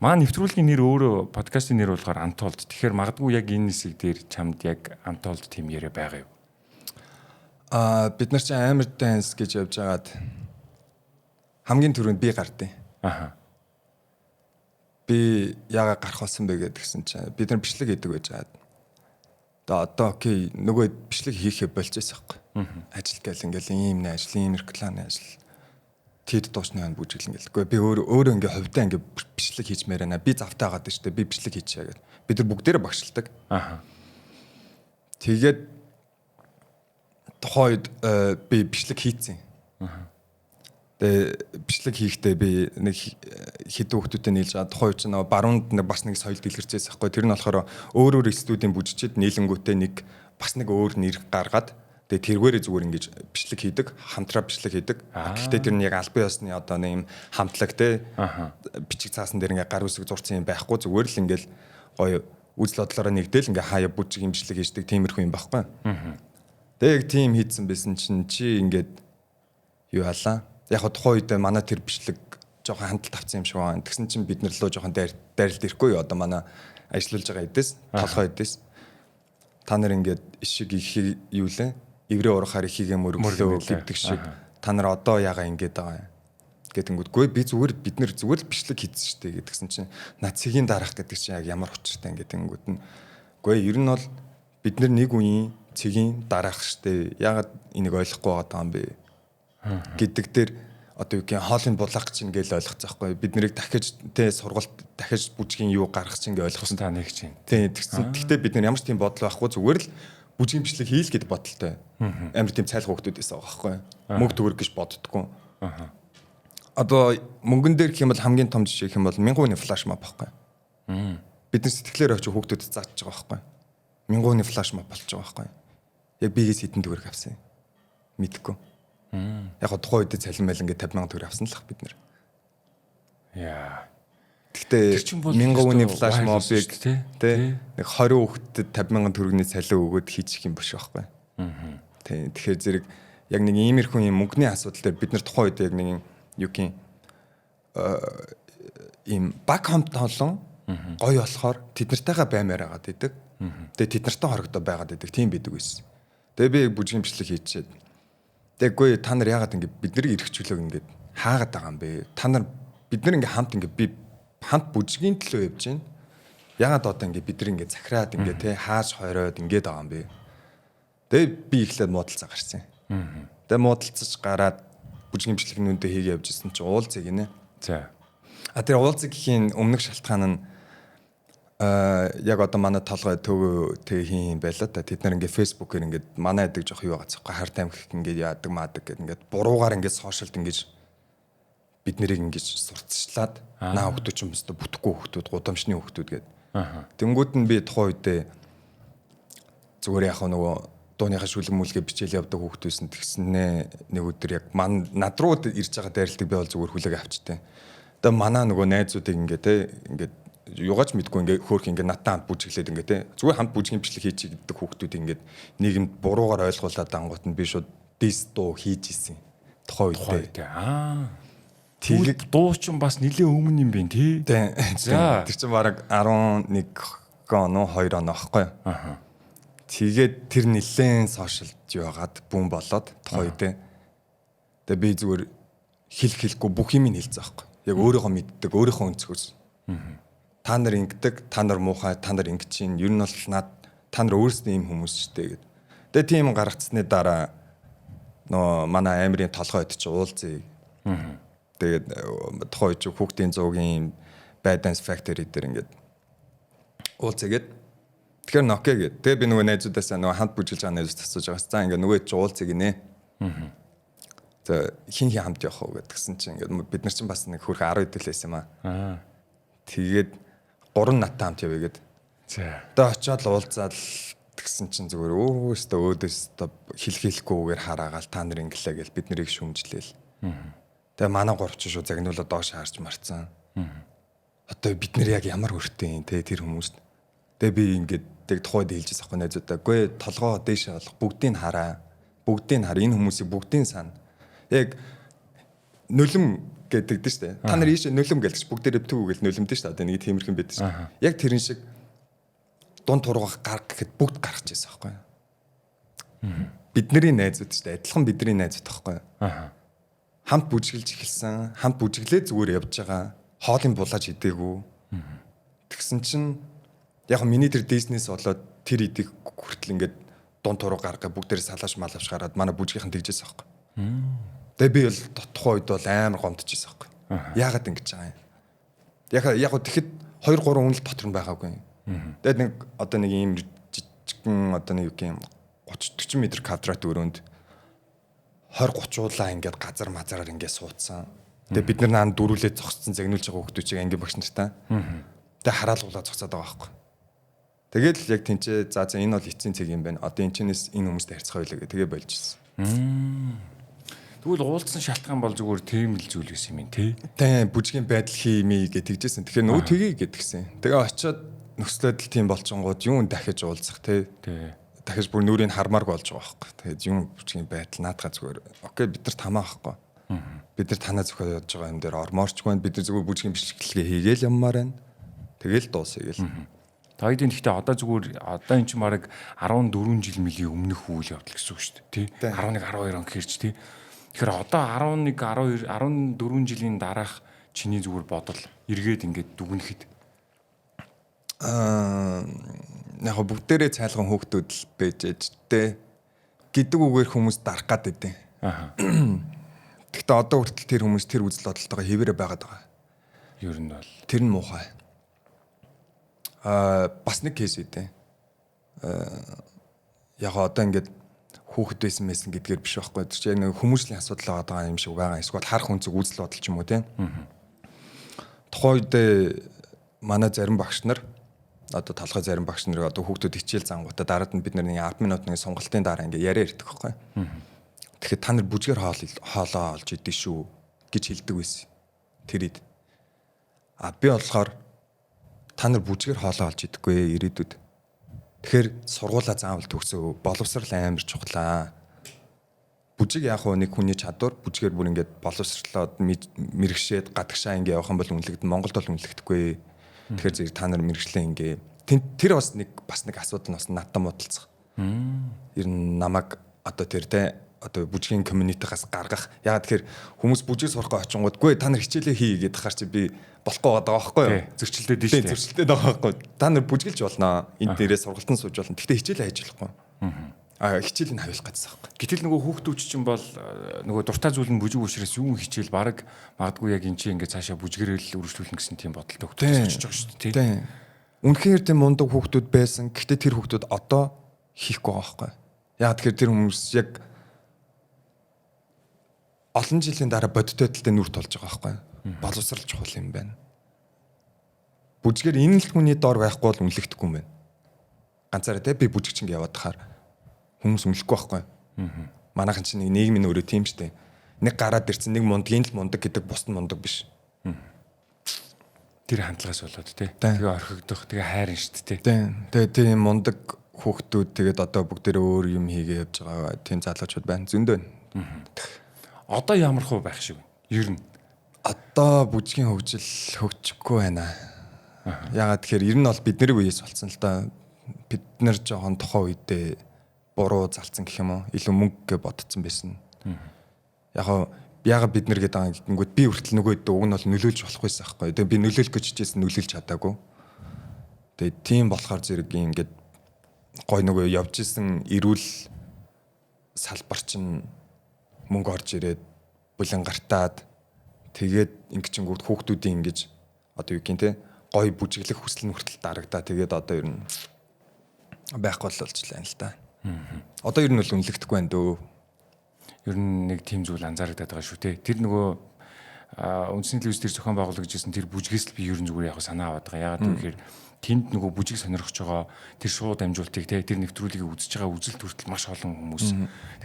Маа нэвтрүүлгийн нэр өөрөө подкастын нэр болохоор Untold. Тэгэхээр магадгүй яг энэ хэсэг дээр чамд яг Untold тийм яриа байгаа юу? Аа, бид нар чинь Амар Dance гэж явж байгаад хамгийн түрүүнд би гардыг. Аа. Би яага гарах болсон бэ гэдгсэн чинь бид нар бичлэг хийдэг байж байгаад. Одоо окей нөгөө бичлэг хийхээ болчихсон байхгүй. Ажил гээл ингээл ийм нэ ажил, ийм рекламны ажил. Тэд дуусны хан бүжиглэн гээл. Үгүй би өөрөө ингээ хувьдаа ингээ бичлэг хийчмээр байна. Би завтай байгаад шүү дээ. Би бичлэг хийчихье гэд. Бид нар бүгдээрээ багшилдаг. Аа. Тэгээд тухайн үед би бичлэг хийцэн. Аа. Тэгээ бичлэг хийхдээ би нэг хэдэн хүүхдүүдтэй нийлж байгаа. Тухайн үед чинь нөгөө баруунд нэг бас нэг соёл дэлгэрчээс байхгүй. Тэр нь болохоор өөр өөр студийн бүжигчид нийлэнгүүтээ нэг бас нэг өөр нэр гаргаад тэгээ тэргээрээ зүгээр ингэж бичлэг хийдэг, хамтраа бичлэг хийдэг. Гэхдээ тэр нь яг албан ёсны одоо нэг юм хамтлаг те бичиг цаасан дээр ингээ гар үсэг зурцсан юм байхгүй. Зүгээр л ингээл гоё үзэл бодлороо нэгдэл ингээ хаяа бүжиг юм бичлэг хийждэг тиймэрхүү юм байхгүй. Тэгээ яг тийм хийдсэн байсан чинь чи ингээд юу халаа. Яг тухайн үед манай тэр бичлэг жоохон хандлт авсан юм шиг байна. Тэгсэн чинь бид нар лөө жоохон дайралт ирэхгүй юу? Одоо манай ажиллаж байгаа эдээс, толгой эдээс та нар ингээд ишиг ихийг юу лээ? Иврээ урахаар ихийгээ мөрөглөө гэдэг шиг та нар одоо ягаа ингээд байгаа юм гэдэнгүүд гүй би зүгээр бид нар зүгээр л бичлэг хийсэн шүү дээ гэдгсэн чинь над цэгийн дарах гэдэг чинь яг ямар учиртай ингээд нь гүй ер нь бол бид нар нэг үеийн цэгийн дараах шүү дээ, ягаад энийг ойлгохгүй байгаа юм бэ гэдэг дээр одоо юу гэх хоолын булаах чинь гээл ойлгоцсон байхгүй, бид нарыг дахиж тэ сургалт дахиж бүжгийн юу гаргах чинь гээ ойлгосон та нэг чинь тий. Тэгсэн гэхдээ бид нар ямар ч тийм бодол байхгүй, зүгээр л бүжгийн бичлэг хийл гэд бодолтой амар тийм цайлга хүүхдүүд байсан байгаа байхгүй, мөнгө төгрөг гэж боддгоо. Одоо мөнгөн дээр гэх юм бол хамгийн том жишээ гэх юм бол 1000 хүний flash mob байхгүй. Бид нар сэтгэлээр очиж хүүхдүүдэд зааж байгаа байхгүй. 1000 хүний flash mob болж байгаа байхгүй. Яг бигээс хэдэн төгрөг авсан юм мэдэхгүй. Яг тухайн үед цалин мэл ингээд 50 сая төгрөг авсан л ах бид нар. Яа. Гэхдээ 1000 хүний flash mob-ыг тий нэг 20 хүүхдэд 50 сая төгрөгийн цалин өгөөд хийчих юм биш байхгүй. Тий. Тэгэхээр зэрэг яг нэг иймэрхүү юм мөнгөний асуудал дээр бид нар тухайн үед яг нэг юу гин ийм баг хамт олон гоё болохоор тэд нартайгаа баймаар байгаад идэг. Тэгээ тэд нартай хорогдоо байгаад идэг. Тийм байдаг байсан. Тэгээ би бүжгийн бичлэг хийчихэд тэггүй та нар яагаад ингэ бид нарыг эрх чөлөөг ингэ хаагаад байгаа юм бэ? Та нар бид нар ингэ хамт ингэ би хамт бүжгийн төлөө явж байна. Яагаад одоо ингэ бид нар ингэ захираад ингэ те хааж хоройд ингэ байгаа юм бэ? Тэгээ би эхлээд муудалцаа гарсан. Тэгээ муудалцаж гараад бүжгийн бичлэгнүүдээ хийгээ явж исэн чинь уулзъя гинэ. За. А тэр уулзъя гэхийн өмнөх шалтгаан нь яг одоо манай толгой төгөө тэг хийн юм байла та. Тэд нар ингээ фэйсбүүкээр ингээд манай эдэг жоох юу байгаа цэхгүй харт амхих ингээд яадаг маадаг гэд ингээд буруугаар ингээд сошиалд ингээд бид нарыг ингээд сурталчлаад наа хүмүүс ч юм өстө бүтэхгүй хүмүүс гудамжны хүмүүс гэд. Тэнгүүд нь би тухайн үедээ зүгээр яг нөгөө дууныхаа шүлэг мүлгээ бичээл явдаг хүүхдүүсэн тэгснээ нэг өдөр яг над руу ирж байгаа дайралтыг би бол зүгээр хүлээг авчтээ. Тэгээ манай нөгөө найзуудыг ингээ те ингээд югаач мэдгүй ингээ хөөх ингээ надтай хамт бүжиглээд ингээ те зүгээр хамт бүжгийн бичлэг хийчих гэдэг хүүхдүүд ингээд нийгэмд буруугаар ойлгуулад ангууд нь би шууд дис дуу хийж исэн тухайн үедээ. Аа. Тэгээд дуу ч бас нилээ өмнө юм бэ тий. За тэр чинь бараг 11 он уу 2 он аахгүй. Аа. Тэгээд тэр нилээн сошиалд яваад бүүн болоод тухайн үедээ. Тэгээ би зүгээр хэлэхгүй бүх юм нь хэлсэн аахгүй. Яг өөрийгөө мэддэг, өөрийнхөө өнцгөөс. Та нар ингэдэг, та нар муухай, та нар ингэж чинь. Ер нь бол над та нар өөрсдөө ийм хүмүүс шүү дээ гэд. Тэгээ тийм гаргацсны дараа нөө манай аймрын толгой ид чи уулзъя. Тэгээд тухайн үед хүүхдийн зуугийн Bad Dance Factory дээр ингээд уулзъя гэд. Тэгэхээр нокэ гэд. Тэгээ би нөгөө найзуудаасаа нөгөө хамт бүжиглж байгаа найзууд асууж байгаас за ингээд нөгөө чи уулзъя гинэ. За хин хин хамт явах уу гэдгсэн чинь ингээд бид нар чинь бас нэг хөрх 10 хэдэл байсан юм аа. Тэгээд 3 наттай хамт явъя гэд. За. Тэгээ очиод уулзаал тэгсэн чинь зүгээр өөстөө өөдөөс хэлхийлэхгүйгээр хараагаал та нар инглээ гэл бид нарыг шүмжлээл. Тэгээ манай гурав чи шууд загнуулаад доош харж марцсан. Одоо бид нар яг ямар өртөө юм те тэр хүмүүст. Тэгээ би ингээд тэг тухайд хэлжээс ахгүй найзуудаа. Гүй толгоо дээшээ болох бүгдийг хараа. Бүгдийг хар энэ хүмүүсийг бүгдийг сан. Яг нулим гэдэг дээ шүү дээ. Та нар ийшээ нулим гэлж бүгдээрээ төв гэл нулимдэн шүү дээ. Одоо нэг тиймэрхэн байдаг шүү дээ. Яг тэрэн шиг дунд тургах гарга гэхэд бүгд гарч ирсэн байхгүй юу? Бидний найзууд шүү дээ. Адилхан бидний найзууд байхгүй юу? Аа. Хамт бүжиглж эхэлсэн. Хамт бүжиглээ зүгээр явж байгаа. Хоолын булааж идээгүй. Тэгсэн чинь яг миний тэр дээснээс болоод тэр идэх хүртэл ингээд дунд туруу гарга бүгдээрээ салааш малавш гараад манай бүжгийнхэн тэгжээс байхгүй. Тэгээ би бол тухайн үед бол амар гомдчихсэн байхгүй. Яагаад ингэж байгаа юм? Яг тэгэхэд 2 3 хүн л дотор нь байгаагүй. Тэгээд нэг одоо нэг ийм жижигхэн одоо нэг юм 30 40 м квадрат өрөөнд 20 30-уулаа ингээд газар мазараар ингээд суудсан. Тэгээ бид нар наан дөрүүлээ зогссон загнуулж байгаа хүүхдүүд чиг ангийн багш нартай. Тэгээ хараалгуулаа зогсоод байгаа байхгүй. Тэгэл яг тэнцээ за энэ бол эцсийн цэг юм байна. Одоо энэ чинээс энэ хүмүүстэй харьцах байлаа гэх тэгээ болж ирсэн. Тэгвэл уулзсан шалтгаан бол зүгээр тийм л зүйл байсан юм тий. Тийм бүжгийн байдал хиймээ гэж тэгжсэн. Тэгэхээр нөгөө тгий гэдгсэн. Тэгээ очиод нөхцөл байдал тийм болчингууд юун дахиж уулзах тий. Тий. Дахиж бүр нүрийг хармааргүй болж байгаа байхгүй. Тэгээд юун бүжгийн байдал наадхаа зүгээр. Окей бид нар тамаа байхгүй. Бид нар танаа зөхиод явж байгаа юм дээр ормоорчгүй байна. Бид нар зүгээр бүжгийн бичлэгээ хийгээл ямаар байна. Тэгэл дуусъя гэл. Хоёрын гэхдээ одоо зүгээр одоо эн чинь бараг 14 жил мөлийн өмнөх үйл явдал гэсэн үг шүү дээ тий. 11 12 он гэхэрч тий. Тэгэхээр одоо 11 12 14 жилийн дараах чиний зүгээр бодол эргээд ингээд дүгнэхэд яг бүгдээрээ цайлган хүүхдүүд л байж ээж тэ гэдэг үгээр хүмүүс дарах гад идэв. Аа. Гэхдээ одоо хүртэл тэр хүмүүс тэр үзэл бодолтойгоо хэвээрээ байгаад байгаа. Ер нь бол тэр нь муухай. Бас нэг кейс идэв. Яг одоо ингээд хүүхэд байсан мэсэн гэдгээр биш байхгүй. Тэр чинь яг нэг хүмүүжлийн асуудал байгаа юм шиг байгаа. Эсвэл харах үнцэг үзэл бодол ч юм уу тийм. Тухайн үед манай зарим багш нар одоо толгой зарим багш нар одоо хүүхдүүд хичээл зангуудаа дараад нь бид нар нэг 10 минут нэг сонголтын дараа ингээд яриа ирдэг байхгүй. Тэгэхээр та нар бүжгээр хоолоо олж идэх шүү гэж хэлдэг байсан. Тэр үед. А би болохоор та нар бүжгээр хоолоо олж идэхгүй ирээдүйд. Тэгэхээр сургуулаа заавал төгсөө. Боловсрал амар чухлаа. Бүжиг яг уу нэг хүний чадвар бүжгээр бүр ингээд боловсрлоод мэрэгшээд гадагшаа ингээ явах юм бол үнэлэгдэн. Монголд бол үнэлэгдэхгүй. Тэгэхээр зэрэг та нар мэрэгчлээ ингээ. Тэр бас нэг асуудал нь бас надад муудалцах. Ер нь намайг одоо тэр те одоо бүжгийн community-гаас гаргах. Яагаад тэгэхээр хүмүүс бүжиг сурахгүй очингуудгүй та нар хичээлээ хий гэдэг хаар чи би болохгүй байгаа байхгүй юу? Зөрчилдөд шүү дээ. Зөрчилдөд байгаа байхгүй. Та нар бүжгэлж болно. Энд дээрээ сургалтанд сууж болно. Гэхдээ хичээлээ хийж болохгүй. Хичээлийг хавилах гэсэн байхгүй. Гэтэл нөгөө хүүхдүүд чинь бол нөгөө дуртай зүйл нь бүжиг учраас юу хичээл баг магадгүй яг энэ чинь ингээд цаашаа бүжгэрэл үргэлжлүүлнэ гэсэн тийм бодолтой хүүхдүүд очиж байгаа шүү дээ. Тийм. Үнэхээр тийм мундаг хүүхдүүд байсан. Гэхдээ тэр хүүхдүүд одоо хийхгүй байгаа байхгүй. Яагаад тэгэхээр тэр хүмүүс яг олон жилийн дараа бодит байдалтай нүр тулж байгаа байхгүй. Боловсрал чухал юм байна. Бүжгээр энэ л хүний дор байхгүй бол үнэлэгдэхгүй юм байна. Ганцаараа те би бүжигч ингэ яваад тахаар хүмүүс үнэлэхгүй байхгүй. Манайхан чинь нэг нийгмийн өөрөө тийм штэ. Нэг гараад ирсэн нэг мундгийн л мундаг гэдэг бус нь мундаг биш. Тэр хандлагаас болоод те. Тэгээ орхигдох, тэгээ хайрын штэ те. Тэгээ тийм мундаг хүүхдүүд тэгээд одоо бүгдээрээ өөр юм хийгээ явж байгаа тийм залуучууд байна. Зөндөө байна. Одоо ямар хуу байх шиг вэ? Ер нь одоо бүжгийн хөгжил хөгжихгүй байна. Яагаад тэгэхээр ер нь бол бидний үеэс болсон л да. Бид нар жоохон тухайн үедээ буруу залцсан гэх юм уу? Илүү мөнгө гэ бодцсон байсан. Яг яагаад бид нар гэдэг байгаа гингүүд би хүртэл нөгөө үед уг нь бол нөлөөлж болохгүйсэн байхгүй. Тэгээ би нөлөөлөх гэж хичээсэн нөлөөлж чадаагүй. Тэгээ тийм болохоор зэрэг ингээд гой нөгөө явж исэн эрүүл салбар чинь мөнгө орж ирээд бүлэн гартаад тэгээд ингэчингүүд хүүхдүүдийн ингэж одоо юу гин те гой бүжиглэх хүсэл нь хүртэл дарагдаа тэгээд одоо ер нь байхгүй л болж байна л да. Одоо ер нь бол үнэлэгдэхгүй байна дөө. Ер нь нэг тийм зүйл анзаарагдаад байгаа шүү те. Тэр нөгөө үндэсний телевиз дээр зохион байгуулагдж ирсэн тэр бүжгээс л би ер нь зүгээр яг санаа аваад байгаа. Яагаад гэвэл тэнд нөгөө бүжиг сонирхож байгаа тэр шууд дамжуултыг те тэр нэвтрүүлгийг үзэж байгаа үзэлт хүртэл маш олон хүмүүс.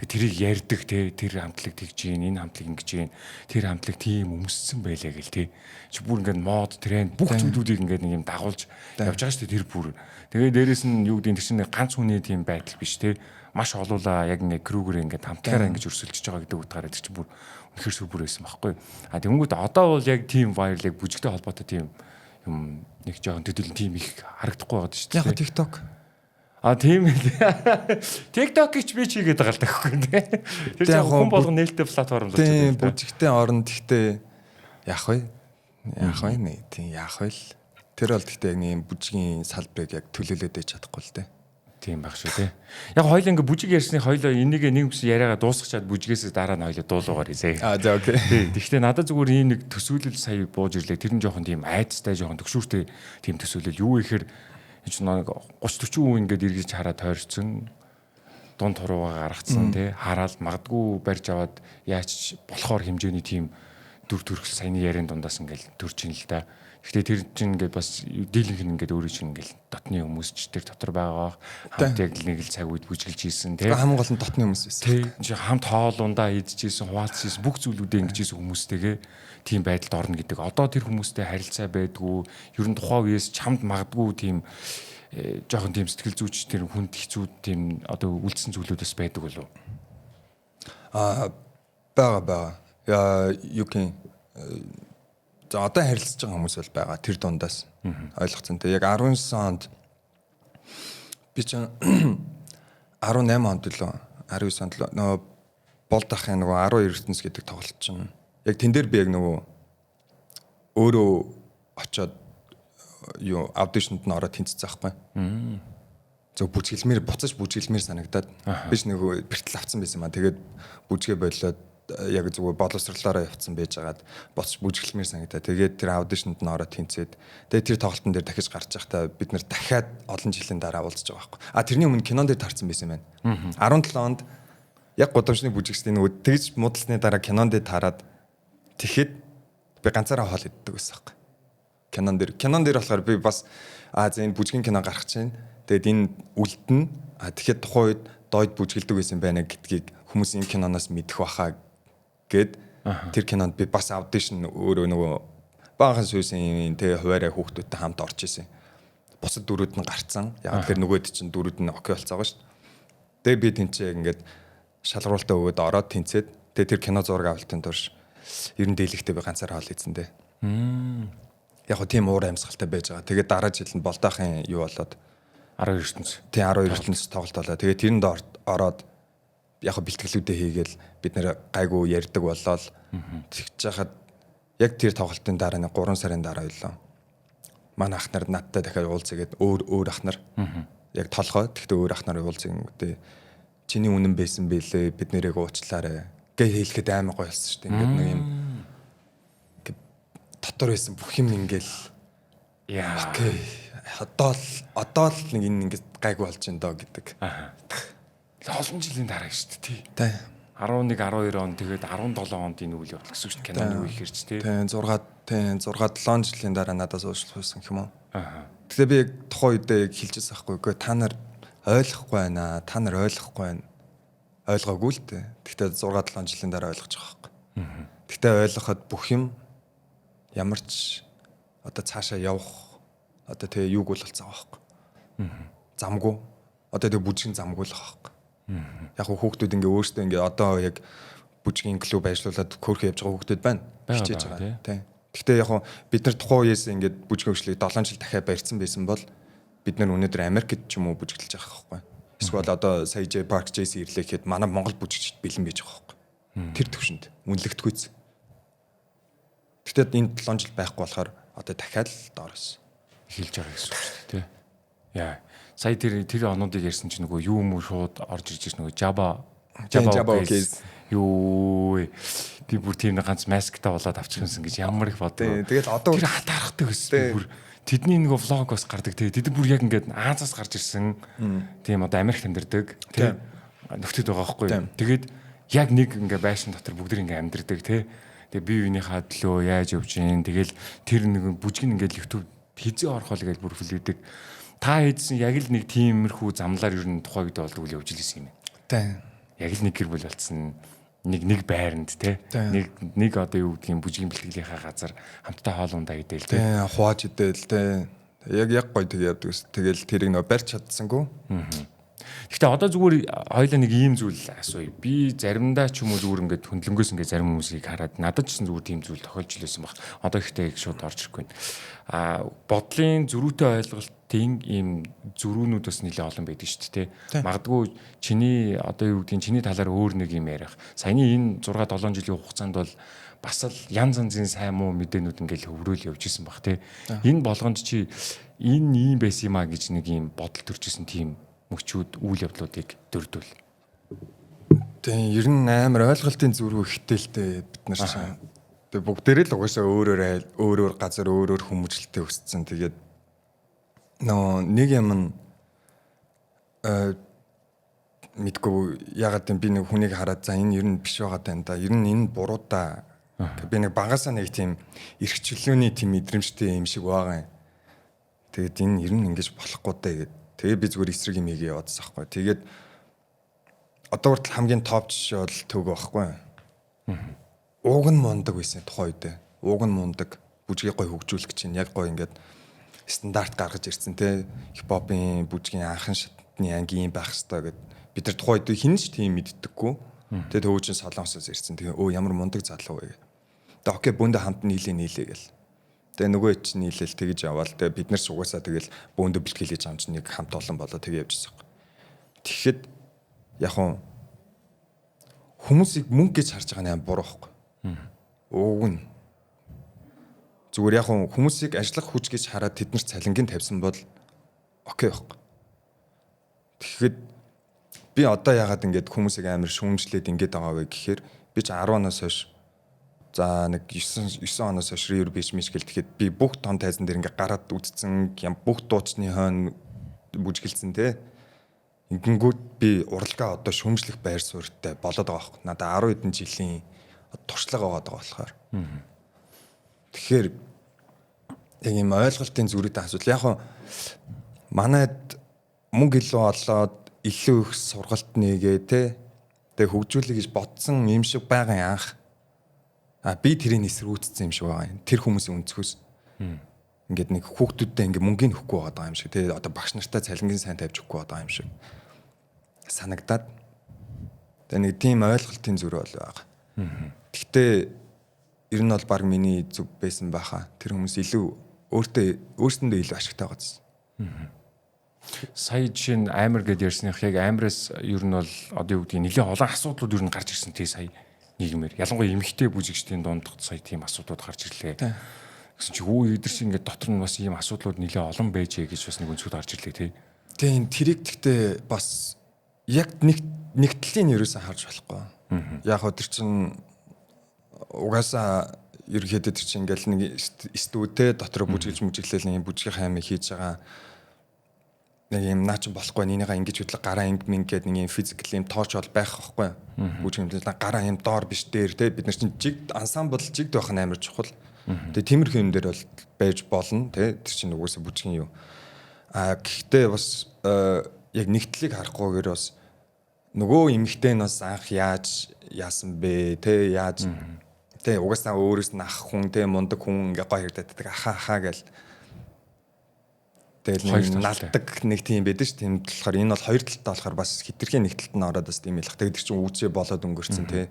Тэгээ тэрийг ярьдаг те тэр хамтлаг тэгж гин энэ хамтлаг ингэж гин тэр хамтлаг тийм өмссөн байлаа гэл те. Чи бүр ингээд мод тренд бүх зүйлүүдийг ингээд нэг юм дагуулж явж байгаа шүү дээ тэр бүр. Тэгээ дээрэс нь юу гэдэг тэр чинь ганц хүний тийм байдал биш те. Маш олуулаа яг ингээд крүүгэр ингээд хамтлагаараа ингэж өрсөлдөж байгаа гэдэг утгаараа тэр чинь бүр үнэхэр сүр бүр байсан байхгүй. А тэгэнгүүт одоо бол яг тийм viral яг бүжигтэй холбоотой тийм юм нэг жоохон төдийлөн тийм их харагдахгүй байгаа шүү дээ. Яг TikTok. А тийм ээ. TikTok-ийг ч би чигээд байгаа л таахгүй тий. Тэр чинь хүн болгон нээлттэй платформ л болчихсон. Тийм бүжигтэй орно гэхдээ яах вэ? Яах вэ нэ? Тийм яах вэ л. Тэр бол гэхдээ яг нэг бүжгийн салбарыг яг төлөөлөөд байж чадахгүй л дээ. Тийм байх шүү тий. Яг хоёлаа ингээ бүжиг ярьсны хоёлаа энийг нэг үс яриагаа дуусгачаад бүжгээс дараа нь хоёлаа дуулуугаар хийзээ. А за окей. Тий. Гэхдээ надад зүгээр ийм нэг төсөөлөл сая бууж ирлээ. Тэр нь жоохон тийм айцтай жоохон төгшүүртэй тийм төсөөлөл. Юу ихээр энэ чинь нэг 30 40% ингээд эргэж хараа тойрцсон. дунд туруугаа гаргацсан тий хараал магадгүй барьж аваад яаж болохоор хэмжээний тийм дүр төрх саяны яриан дундаас ингээл төрж ин л да. Гэхдээ тэр чинь ингээд бас дийлэнх нь ингээд өөрөө чинь ингээд дотны хүмүүс ч тэр дотор байгаа. Хамт яг нэг л цаг үед бүжгэлж ийсэн тий. Хамгийн гол нь дотны хүмүүс байсан. Тий. Чи хамт хоол ундаа идчихсэн, хуваалцчихсан бүх зүйлүүдээ ингэж ийсэн хүмүүстэйгээ тийм байдалд орно гэдэг. Одоо тэр хүмүүстэй харилцаа байдгүй. Ер нь тухайн үеэс чамд магадгүй тийм жоохон тийм сэтгэл зүйч тэр хүнд хэцүү тийм одоо үлдсэн зүйлүүд бас байдаг болов уу? Аа байгаа. Яа юу гин за одоо харилцаж байгаа хүмүүс бол байгаа тэр дундаас ойлгоцсон. Тэг яг 19 онд би чинь 18 онд лөө 19 онд лөө нөгөө болд ахын нөгөө 12 ертөнц гэдэг тоглолт чинь яг тэн дээр би яг нөгөө өөрөө очиод юу audition д нь ороод тэнцсэн байхгүй. Зөв бүжгэлмээр буцаж бүжгэлмээр санагдаад би ч нөгөө бэртэл авцсан байсан маа. Тэгээд бүжгээ болоод яг зүгээр боловсрлоороо явцсан байж байгаад боцч бүжгэлмээр санагдаа. Тэгээд тэр audition д нь ороод тэнцээд тэгээд тэр тоглолтын дээр дахиж гарч байхдаа бид нэр дахиад олон жилийн дараа уулзж байгаа байхгүй. А тэрний өмнө кинон дээр таарсан байсан юм байна. 17 онд яг гудамжны бүжигчдийн нөгөө тэгж муудалсны дараа кинон дээр таарад тэгэхэд би ганцаараа хоол иддэг байсан байхгүй. Кинон дээр болохоор би бас а за энэ бүжгийн кино гарах чинь тэгээд энэ үлдэнэ. А тэгэхэд тухайн үед дойд бүжгэлдэг байсан байна гэдгийг хүмүүс энэ киноноос мэдэх байхаа гэд тэр кинонд би бас audition өөрөө нөгөө баахан сүйсэн тэ хуваарай хүүхдүүдтэй хамт орж исэн. Бусад дөрүүд нь гарцсан. Яг тэгэхээр нөгөөд чинь дөрүүд нь okay болцоогоо шүү дээ. Тэгээ би тэнцээ ингээд шалгаруултаа өгөөд ороод тэнцээд тэгээ тэр кино зураг авалтын турш ер нь дийлэгтэй би ганцаараа хоол идсэн дээ. Яг хөө тийм уур амьсгалтай байж байгаа. Тэгээд дараа жил нь Болдоохын юу болоод 12 ертөнц. Тийм 12 ертөнц тоглолт болоо. Тэгээд тэрэнд ороод яг хөө бэлтгэлүүдээ хийгээл бид нэр гайгүй ярьдаг болоод тэгж яхад яг тэр тоглолтын дараа нэг 3 сарын дараа байлаа. Манай ах нар надтай дахиад уулзъя гэд өөр ах нар яг толгой тэгтээ өөр ах нар уулзъя гингүүтээ чиний үнэн байсан бэлээ бид нэрийг уучлаарай гэж хэлэхэд амар гоё болсон шүү дээ. Ингээд нэг юм дотор байсан бүх юм ингээл яа okay одоо л нэг энэ ингээд гайгүй болж байна доо гэдэг. Аа. Олон жилийн дараа шүү дээ тий. Тий. 11 12 он тэгээд 17 онд энэ үйл явдал гэсэн үг шүү дээ. Киноны үе хэрч тий. Тийм 6 7 жилийн дараа надаас уучлах байсан юм уу? Аа. Тэгэхээр би яг тухайн үедээ яг хэлжсэн байхгүй. Үгүй та нар ойлгохгүй байна. Та нар ойлгохгүй байна. Ойлгоогүй л дээ. Гэхдээ 6 7 жилийн дараа ойлгож байгаа байхгүй. Гэхдээ ойлгоход бүх юм ямар ч одоо цаашаа явах одоо тэгээ юуг бол болцсон байгаа байхгүй. Замгүй. Одоо тэгээ бүжгийн замгүй л байгаа байхгүй. Яг хүүхдүүд ингээ өөрсдөө ингээ одоо яг бүжгийн клуб ажиллуулад хөөрхөн явж байгаа хүүхдүүд байна. Хичээж байгаа. Тийм. Гэхдээ яг бид нар тухайн үеэс ингээд бүжгийн хөгжлийг 7 жил дахиад барьсан байсан бол бид нар өнөөдөр Америкт ч юм уу бүжиглэж байгаа байхгүй. Эсвэл одоо сая J Park JC ирлээ гэхэд манай Монгол бүжигчд бэлэн байж байгаа байхгүй. Тэр төвшөнд үнэлэгдэхүйц. Гэхдээ энэ 7 жил байхгүй болохоор одоо дахиад л доороос эхэлж байгаа гэсэн үг шүү дээ, тий. Яа. Сая тэр онуудыг ярьсан чинь нөгөө юу юм уу шууд орж ирж ирсэн нөгөө Java case юу би бүр тийм нэг ганц масктай болоод авчих юмсан гэж ямар их бодлоо. Тэгэл одоо тэр хатаархдаг гэсэн бүр тэдний нөгөө влог бас гардаг тий. Тэд бүр яг ингээд Азаас гарч ирсэн тийм одоо Америкт амьдардаг тий нөхдөд байгаа байхгүй. Тэгээд яг нэг ингээд байшин дотор бүгд ингээд амьдардаг тий. Тэгээ бие биенийхээ төлөө яаж явж гин тэгэл тэр нэг бүжгэн ингээд YouTube хизээ орох бол гэж бүр хүлээдэг. Та хийдсэн яг л нэг тиймэрхүү замлаар ер нь тухайн үед болдог үл явж илсэн юм. Тийм. Яг л нэг гэр бүл болцсон. Нэг байранд те. Нэг одоо юу гэдгийг бүжгийн бэлтгэлийнхаа газар хамтдаа хоол ундаа идэл те. Тийм, хувааж идэл те. Яг гоё тэг явдаг ус. Тэгэл тэрийг нөө барьж чадсангүй. Гэхдээ одоо зүгээр хоёлаа нэг ийм зүйл асууя. Би заримдаа ч юм уу зүгээр ингээд хөндлөнгөөс ингээд зарим хүмүүсийг хараад надад ч зүгээр тийм зүйл тохиолж илсэн баг. Одоо ихтэй яг шууд орж ирэхгүй. А бодлын зөрүүтэй ойлголтын ийм зөрүүнүүд бас нэлээд олон байдаг шүү дээ. Магадгүй чиний одоо юу гэдгийг чиний талаар өөр нэг юм ярих. Саяны энэ 6 7 жилийн хугацаанд бол бас л янз янзын сайн муу мэдээнүүд ингээл хөврөөл явж исэн баг тий. Энэ болгонд чи энэ ийм байсан юм а гэж нэг ийм бодол төрж исэн тийм мөчүүд үйл явдлуудыг дөрдүүл. Тийм, ер нь амар ойлголтын зөрүү ихтэй л дээ бид нар чинь. Тэгээ бүгдээрээ л угаасаа өөрөөр газар өөрөөр хүмүүжлэлтэй өссөн. Тэгээд нөө нэг юм нь Мэдгүй ягаад юм би нэг хүнийг хараад за энэ ер нь биш байгаа даа да. Ер нь энэ буруу да. Би нэг багасаа нэг тийм эрхчлөөний тийм мэдрэмжтэй юм шиг байгаа юм. Тэгээд энэ ер нь ингэж болохгүй даа гэд. Тэгээ би зүгээр эсрэг юм хийгээ яваадсан байхгүй. Тэгээд одоо хүртэл хамгийн топ жишээ бол Төгөө байхгүй. Ууг нь мундаг байсан тухайн үедээ. Ууг нь мундаг, бүжгийг гой хөгжүүлэх чинь яг гой ингээд стандарт гаргаж ирсэн те. Хипхопын бүжгийн анхан шатны анги юм байх хэвээр гэд. Бид нар тухайн үед хин ч тийм мэддэггүй. Тэгээ Төгөө чинь Солонгосоос ирсэн. Тэгээ өө ямар мундаг залуу вэ гэд. Тэгээ окей бөөндө хамт нийлээ нийлээ гэл. Тэгээ нөгөө чинь нийлээл тэгэж яваал. Тэгээ бид нар ч угаасаа тэгэл бөөндө бэлтгэл хийж амж нэг хамт олон болоо тэгээ явжсэн. Тэгэхэд яг хун хүмүүсийг мөнгө гэж харж байгаа нь аим буруу байхгүй. Ууг нь. Зүгээр яг хун хүмүүсийг ажиллах хүч гэж хараад тэд нар цалингийн тавьсан бол окей байхгүй. Тэгэхэд би одоо яагаад ингэж хүмүүсийг амар шүүмжлээд ингэж байгаа вэ гэхээр би ч 10 оноос хойш за нэг 9 оноос хойш River Beach миш гэл тэгэхэд би бүх том тайзан дээр ингээ гараад үдцсэн бүх дуучны хойно бүжгэлсэн те. Ингэнгүүт би уралгаа одоо шүүмжлэх байр суурьтай болоод байгаа байхгүй. Надад 10 хэдэн жилийн туршлага байгаа болохоор. Тэгэхээр яг юм ойлголтын зүрхтэй асуудал. Яг хөө манайд мөнгө илүү олоод илүү их сургалт нэгээ те. Тэгээ хөгжүүлэх гэж бодсон юм шиг байгаа анх. А би тэрийг эсэргүүцсэн юм шиг байгаа юм. Тэр хүмүүсийн өнцгөөс. Ингээд нэг хүүхдүүдтэй ингээд мөнгөний өгөхгүй байгаа юм шиг. Тэгээ одоо багш нартай цалингийн сайн тавьж өгөхгүй байгаа юм шиг санагдаад. Тэгээ нэг тийм ойлголтын зүрх бол байгаа. Гэхдээ ер нь бол баг миний зүг байсан баха. Тэр хүмүүс илүү өөрсөндөө илүү ашигтай байгаа гэсэн. Сая жишээ нь аймар гэд ярьсных яг аймраас ер нь бол одоо юу гэдгийг нэлээд олон асуудлууд ер нь гарч ирсэн тий сая нийгмээр. Ялангуяа эмэгтэй бүжигчдийн дунд сая тийм асуудлууд гарч ирлээ. Гэсэн чи хүү эдэр чи ингээд дотор нь бас ийм асуудлууд нэлээд олон байжээ гэж бас нэг өнцгөд гарч ирлээ тий. Тийм тэрийг гэхдээ бас яг нэг талын ерөөсөн харж болохгүй. Яг хөө тэр чин угаасаа ерөнхийдөө тэр чин ингээл нэг стүүдээ дотор бүжиглж мүжиглээл нэг бүжгийн хаймыг хийж байгаа нэг юм наа чи болохгүй нэнийгаа ингэж хөдлө гараа инг минг гээд нэг юм физикал юм тооч бол байх байхгүй. Бүжиг юм гараа юм доор биш дээр те бид нар чинь жиг ансамбл жигд байх нь амар чухал. Тэгээ тиймэрхүү юм дээр бол байж болно те тэр чинь угаасаа бүжгийн юу. А гэхдээ бас яг нэгтлийг харахгүйгээр бас нөгөө эмэгтэй нь бас анх яаж яасан бэ те яаж те угаасаа өөрөөс нь ах хүн те мундаг хүн ингээ гой харагдаад аха аха гэл тэгэл налдаг нэг тийм байдаг ш. Тийм болохоор энэ бол хоёр талтай болохоор бас хитрхийн нэг талд нь ороод бас тийм ялах. Тэгээд тэр чинь үүсээ болоод өнгөрцөн те.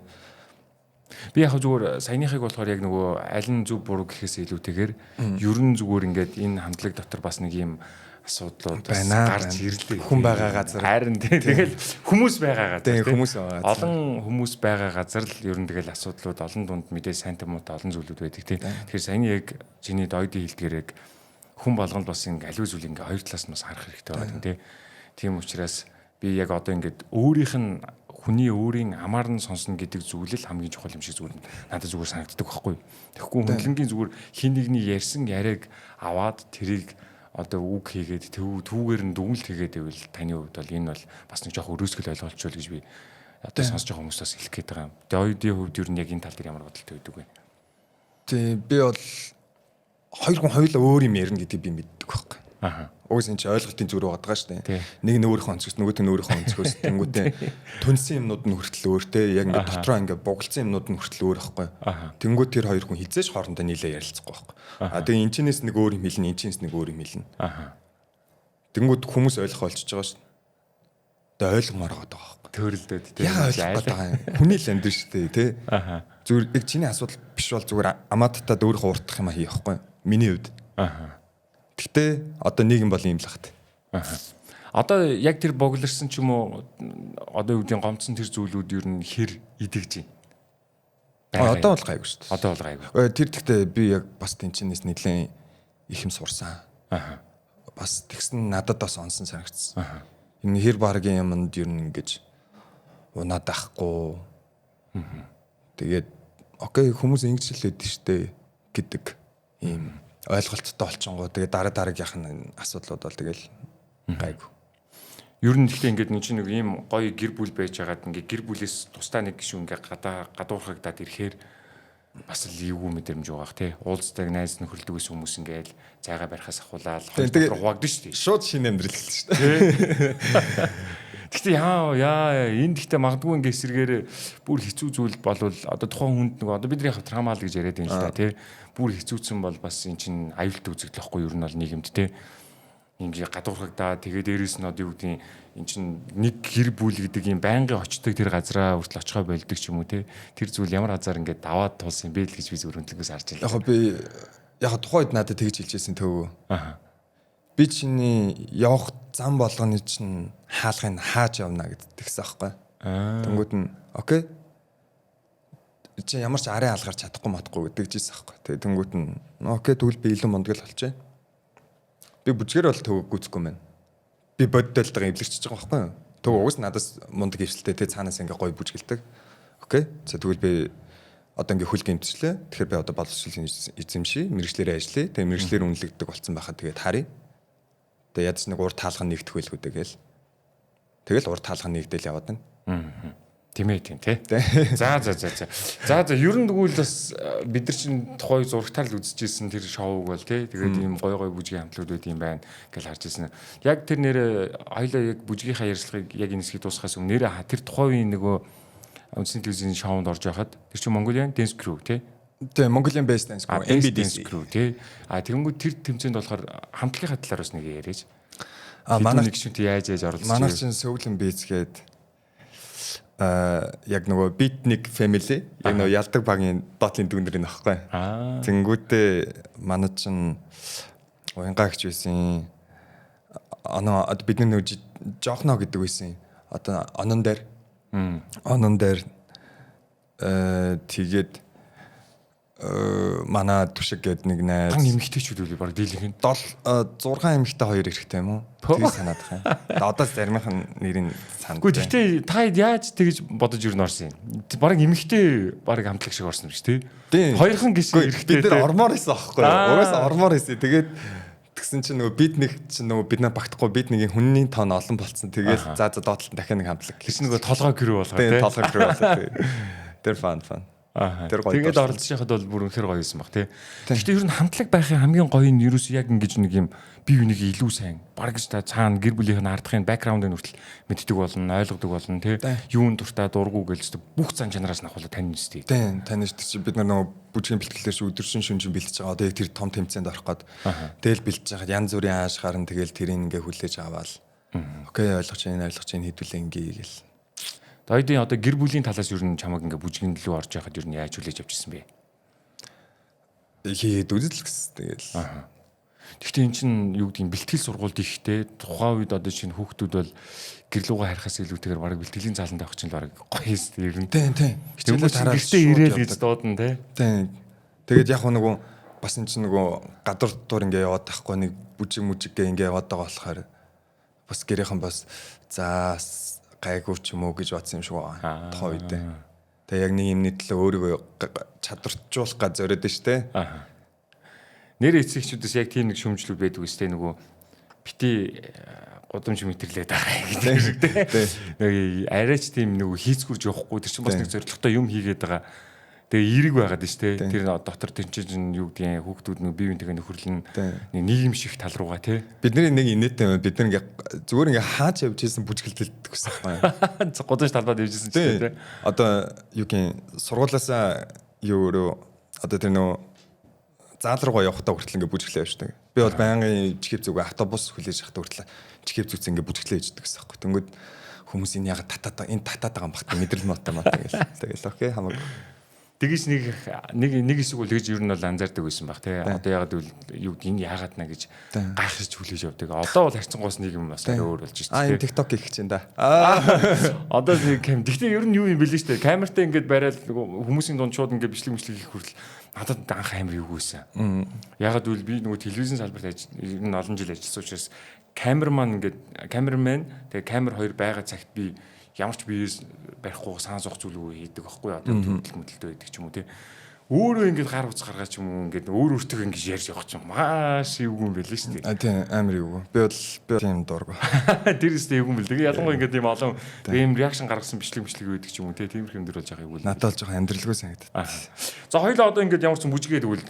Би яг зүгээр саяныхыг болохоор яг нөгөө аль нь зөв буруу гэхээс илүүтэйгээр ер нь зүгээр ингээд энэ хамтлаг дотор бас нэг юм асуудлууд гарч ирлээ. Хүн байгаа газар. Харин тэгэл хүмүүс байгаа газар. Тийм хүмүүс байгаа. Олон хүмүүс байгаа газар л ер нь тэгэл асуудлууд олон дунд мэдээ сайнтай муутай олон зүйлүүд байдаг тийм. Тэгэхээр саяны яг чиний дойдын хэлдгээр яг хүн болгонд бас ингээ аливаа зүйл ингээ хоёр талаас нь бас харах хэрэгтэй байдаг тийм. Тийм учраас би яг одоо ингээд өөрийнх нь хүний өөрийн амаар нь сонсно гэдэг зүйл л хамгийн чухал юм шиг зүгээр надад зүгээр санагддаг байхгүй. Тэгэхгүй хөндлөнгийн зүгээр хин нэгний ярьсан яриаг аваад тэрийг одоо үг хийгээд түүгээр нь дүгнэлт хийгээд байвал таны хувьд бол энэ бол бас нэг жоох өрөөсгөл ойлголцвол гэж би одоо сонсож байгаа хүмүүст бас хэлэх гээд байгаа юм. Дойдын хувьд ер нь яг энэ тал дээр ямар бодолтой байдаг вэ? Тийм би бол хоёр хүн хоёулаа өөр юм ярина гэдгийг би мэддэг байхгүй. Аа. Угсаа энэ чи ойлголтын зүрх байгаа даа шүү дээ. Нэг нь өөрийнхөө өнцгөөс, нөгөөт нь өөрийнхөө өнцгөөс тэнгүүтээ түнсэн юмнууд нь хүртэл өөр те. Яг ингээд дотроо ингээд бугалцсан юмнууд нь хүртэл өөр байхгүй. Тэнгүүт тэр хоёр хүн хизээш хоорондоо нийлээ ярилцахгүй байхгүй. А тэгээ энэ чинээс нэг өөр юм хэлнэ, энэ чинээс нэг өөр юм хэлнэ. Аа. Тэнгүүт хүмүүс ойлгох болчихж байгаа шүү дээ. Тэгээ ойлгомоор байгаа байхгүй. Төрөлдөд те. Яг ойлгох гээд байгаа юм. Хүний л амьдрын шүү дээ те. Аа. Зүгээр яг чиний асуудал биш бол зүгээр амаататад өөрийнхөө уртах юм хийх байхгүй. Миний хувьд. Аа. Гэхдээ одоо нийгэм бол ийм л хат. Аа. Одоо яг тэр боглорсон ч юм уу одоо юу гэдгийг гомдсон тэр зүйлүүд ер нь хэр идэгж байна? Одоо бол гайгүй шүү дээ. Одоо бол гайгүй. Тэр гэхдээ би яг бас тэнчнээс нэлээд их юм сурсан. Аа. Бас тэгсэн надад бас онсон санагдсан. Аа. Энэ хэр баргийн юмд ер нь ингэж унаад ахгүй. Тэгээд окей хүмүүс ингэж л өгдөн штэ гэдэг ийм ойлголттой болчонгоо тэгээ дараа дараагийнх нь асуудлууд бол тэгэл гайгүй. Ер нь гэхдээ ингээд нэг чинь нэг ийм гоё гэр бүл байж байгаад ингээд гэр бүлээс тусдаа нэг гишүүн ингээд гадуурхагдаад ирэхээр бас л эвгүй мэдрэмж байгаа бах тий. Уулздаг найз нөхөрлөдөг гэсэн хүмүүс ингээд зайгаа барихаас ахуулаад хоёр дотор хуваагдана шүү дээ. Шууд шинэ амьдрал эхэлсэн шүү дээ. Гэхдээ яа энэ гэхдээ магадгүй ингээд эсрэгээр бүр хэцүү зүйл болвол одоо тухайн хүнд нөгөө одоо бидний яг трама л гэж яриад байна л да тий. Бүр хэцүүцэн бол бас эн чинь аюултай үзэгдэл واخгүй ер нь бол нийгэмд тий. Ингээ гадуурхагдаа тэгээ дээрээс нь одоо юу гэдгийг эн чинь нэг гэр бүл гэдэг юм байнгын очдог тэр газраа хүртэл очихоо болдог ч юм уу те. Тэр зүйл ямар газар ингээд даваад тулсан юм бэ л гэж би зүгээр өндлөнгөөс харж байна. Яг би яг тухайн үед надад тэгж хэлжсэн төвөө. Аа. Би чиний явах зам болгоны чинь хаалгыг хааж явна гэдээ тэгсэн аахгүй. Тэнгүүд нь окей. Чи ямар ч арын алгаар чадахгүй матахгүй гэдэг жийсэн аахгүй. Тэгээ тэнгүүд нь окей тэгвэл би илүү мундаг л болчихъя. Би бүжгээр бол төвөг гүцэхгүй мэн. Би боддолтойгоо эвлэрчиж байгаа байхгүй юу? Төв угс надаас мундаг эвсэлтэй те цаанаас ингээ гоё бүжгэлдэг. Окей. За тэгвэл би одоо ингээ хөл гэмтчлээ. Тэгэхээр би одоо боловсролын эзэмший, мэрэгчлэрээ ажиллая. Тэгээ мэрэгчлэр үнэлэгддэг болсон байхад тэгээд харъя. Тэгээ ядч нэг урд таалга нэгдэх байлгүй дээ гээл. Тэгэл урд таалга нэгдэл яваад байна. Тийм ээ тийм тий. За за за за. За за ер нь тэгвэл бас бид нар чинь тухай зурагтаар л үзчихсэн тэр шоуг бол тий. Тэгээд ийм гоё гоё бүжгийн хамтлагууд байд юм байна гэж харж ирсэн. Яг тэр нэрээ хоёлаа яг бүжгийнхаа ярилцлагыг яг энэ хэсгийг дуусгахаас өмнө нэрээ тэр тухайн үеийн нөгөө үндэсний телевизийн шоунд орж байхад тэр чинь Mongolian Dance Crew тий. Тий, Mongolian Best Dance Crew, MBDC Crew тий. А тэгэнгүүт тэр тэмцээнд болохоор хамтлагийнхаа талаар бас нэг яриач. А манай нэг гишүүнтэй яаж яаж оролцож манай чинь Сөүлэн Beats гээд яг нөгөө Beatnik Family яг нөгөө ялдаг багийн доотлын дүүнэр нь аахгүй. Тэнгүүтээ манай чинь уянгаагч байсан. Оноо бидний нөгөө Жохно гэдэг байсан. Одоо онон дээр. Онон дээр тэгээд манай түшиг гээд нэг найз. Тан эмэгтэйчүүд үлээ баг дийлэнх нь 6 эмэгтэй 2 эрэгтэй юм уу? Тийг санаад байгаа юм. Одоо заримынх нь нэрийг санд. Үгүй гэхдээ та яаж тэгж бодож ер нь орсон юм? Бараг эмэгтэй бараг хамтлаг шиг орсон юм шиг тий. Хоёрхан гişг эрэгтэй. Бид нар ормоор исэн аахгүй юу? Угаасаа ормоор исэн. Тэгээд тэгсэн чинь нөгөө бид нэг чинь нөгөө бид нар багтахгүй бид нэгийн хүнний тоон олон болцсон. Тэгэл за за доотлолт дахиад нэг хамтлаг. Тэр чинь нөгөө толгой крүү болгоо тий. Толгой крүү болгоо. Тэр фан. Тэгээд оролцож яхад бол бүр үнэхээр гоё байсан баг тий. Гэхдээ ер нь хамтлаг байхын хамгийн гоё нь ерөөс яг ингэж нэг юм бие биенийг илүү сайн бараг ч та цаана гэр бүлийнх нь ардахын бэкграундыг хүртэл мэддэг болно, ойлгодог болно тий. Юун дуртай дургу гэлж бүх зан чанараас нь ахуулаад танина шүү дээ. Тийм, танина шүү дээ. Бид нар нөгөө бүжгийн бэлтгэлээр чи өдөржин шүнжин бэлтэж байгаа. Одоо яг тэр том тэмцээнд орох гээд тэгэл бэлтэж байхад янз бүрийн ааш гарна тэгэл тэрийг ингээ хүлээж аваал. Окей, ойлгож байна, ойлгож байна хэдүүлээ ингээ гэл. Дойдын одоо гэр бүлийн талаас ер нь чамаг ингээ бүжгэн лүү орж яхад ер нь яаж хүлээж авчихсан бэ? Хийгээд үзэл гэсэн тэгэл. Гэхдээ эн чинь юу гэдгийг бэлтгэл сургуульд ихтэй тухайн үед одоо шинэ хүүхдүүд бол гэрлүүгээ харихаас илүүтэйгээр бараг бэлтгэлийн зааланд авах чинь бараг гоё юм шүү дээ ер нь. Тийм тийм. Хичээлээ тараад гэртээ ирээл гэж дуудана те. Тийм. Тэгээд яг нөгөө бас эн чинь нөгөө гадуур дотор ингээ яваад тахгүй нэг бүжиг мүжиг гээ ингээ яваад байгаа болохоор бас гэрийнхэн бас за гайгүй ч юм уу гэж бодсон юм шиг байгаа. Тухайн үедээ. Тэгээ яг нэг юмны төлөө өөрийгөө чадварчуулах га зориод нь штэ. Аа. Нэр эцэгчүүдээс яг тийм нэг шүмжлүүд байдаг үстэй нөгөө бити гудамж мэтэрлээд байгаа гэдэг шиг те. Нэг арайч тийм нөгөө хийцгүрж явахгүй тэр чинь бас нэг зоригтой юм хийгээд байгаа. Тэгээ эерэг байгаад нь штэ. Тэр дотор тэр чинь юу гэдгийг хүүхдүүд нөгөө бие биентэйгээ нөхөрлөн нэг нийгэм шиг тал руугаа те. Бидний нэг инээдтэй юм. Бид нар ингээ зүгээр ингээ хаач явж исэн бүжгэлдэлдэг гэсэн юм. Гудамж талбайд явж исэн чинь те. Одоо юу гин сургуулаасаа юу өөрөө одоо тэр нөгөө заал руугаа явахдаа хүртэл ингээ бүжгэлээ явждаг. Би бол байнгын чихэв зүг автобус хүлээж явахдаа хүртэл чихэв зүгс ингээ бүжгэлээ явждаг гэсэн юм. Тэнгүүд хүмүүс энэ ягаад татаад энэ татаад байгаа юм бах мэдрэл мотой мотой гэл. Тэгэл окей хамаагүй. Тэгэж нэг хэсэг бол тэгж ер нь бол анзаардаг байсан баг тий. Одоо ягаад гэвэл юу энэ яагаад на гэж гайхаж хүлээж авдаг. Одоо бол харьцангуйс нэг юм бас арай өөр болж шүү дээ. Аа энэ TikTok их чинь да. Одоо нэг кам. Тэгтээ ер нь юу юм бэлээ шүү дээ. Камертай ингээд бариад хүмүүсийн дунд шууд ингээд бичлэг мөчлэг хийх хүртэл надад анх амар юу байсан. Ягаад гэвэл би нөгөө телевизэн салбарт ер нь олон жил ажилласан учраас камерман ингээд камермен тэгээ камер хоёр байгаа цагт би ямар ч биеэс барихгүй сан суух зүйлгүй хийдэг байхгүй юу? Одоо хөдөл мөдөлтөө байдаг ч юм уу тий. Өөрөө ингээд гар утас гаргаа ч юм уу ингээд өөр өөртөө ингэж ярьж явах чинь маш эвгүй юм байлээ шүү дээ. А тийм амар эвгүй. Би бол би тийм дург. Тэр өстэй эвгүй юм бэл. Тэгээ ялангуяа ингээд ийм олон ийм reaction гаргасан бичлэг байдаг ч юм уу те тиймэрхүү юм дэр бол жах эвгүй. Надад бол жоохон амьдралгүй санагдаад. За хоёлаа одоо ингээд ямар ч бүжгээд тэгвэл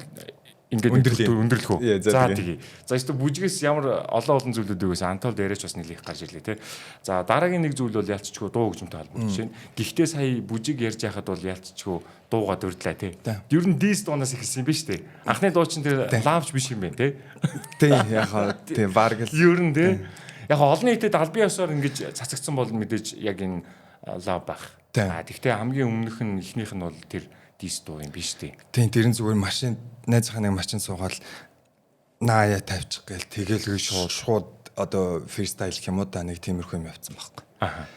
ингээд өндөрлөх үү. За тэгье. За өстө бүжгээс ямар олон зүйлүүд өгөөс Антолд яриач бас нэлээх гарч ирлээ те. За дараагийн нэг зүйл бол ялцчгүй дуу хөгжмөнтэй холбогдож байна. Гэхдээ сая бүжиг ярьж байхад бол ялцчгүй дууга дурдлаа те. Ер нь дис дуунаас эхэлсэн юм биш үү? Анхны дуу чинь тэр лавч биш юм байна те. Тий яг тий бараг л. Ер нь те. Яг олон нийтэд албан ёсоор ингэж цацагдсан бол мэдээж яг энэ лав байх. А тэгвэл хамгийн өмнөх нь эхнийх нь бол тэр дис дуу юм биш үү? Тийм тэр нь зүгээр машин найзынхаа нэг машин суугаад наяа тавьчих гээл тэгэл шууд одоо фристайл гэх юм уу да нэг тиймэрхүү юм явцсан байхгүй. Аа.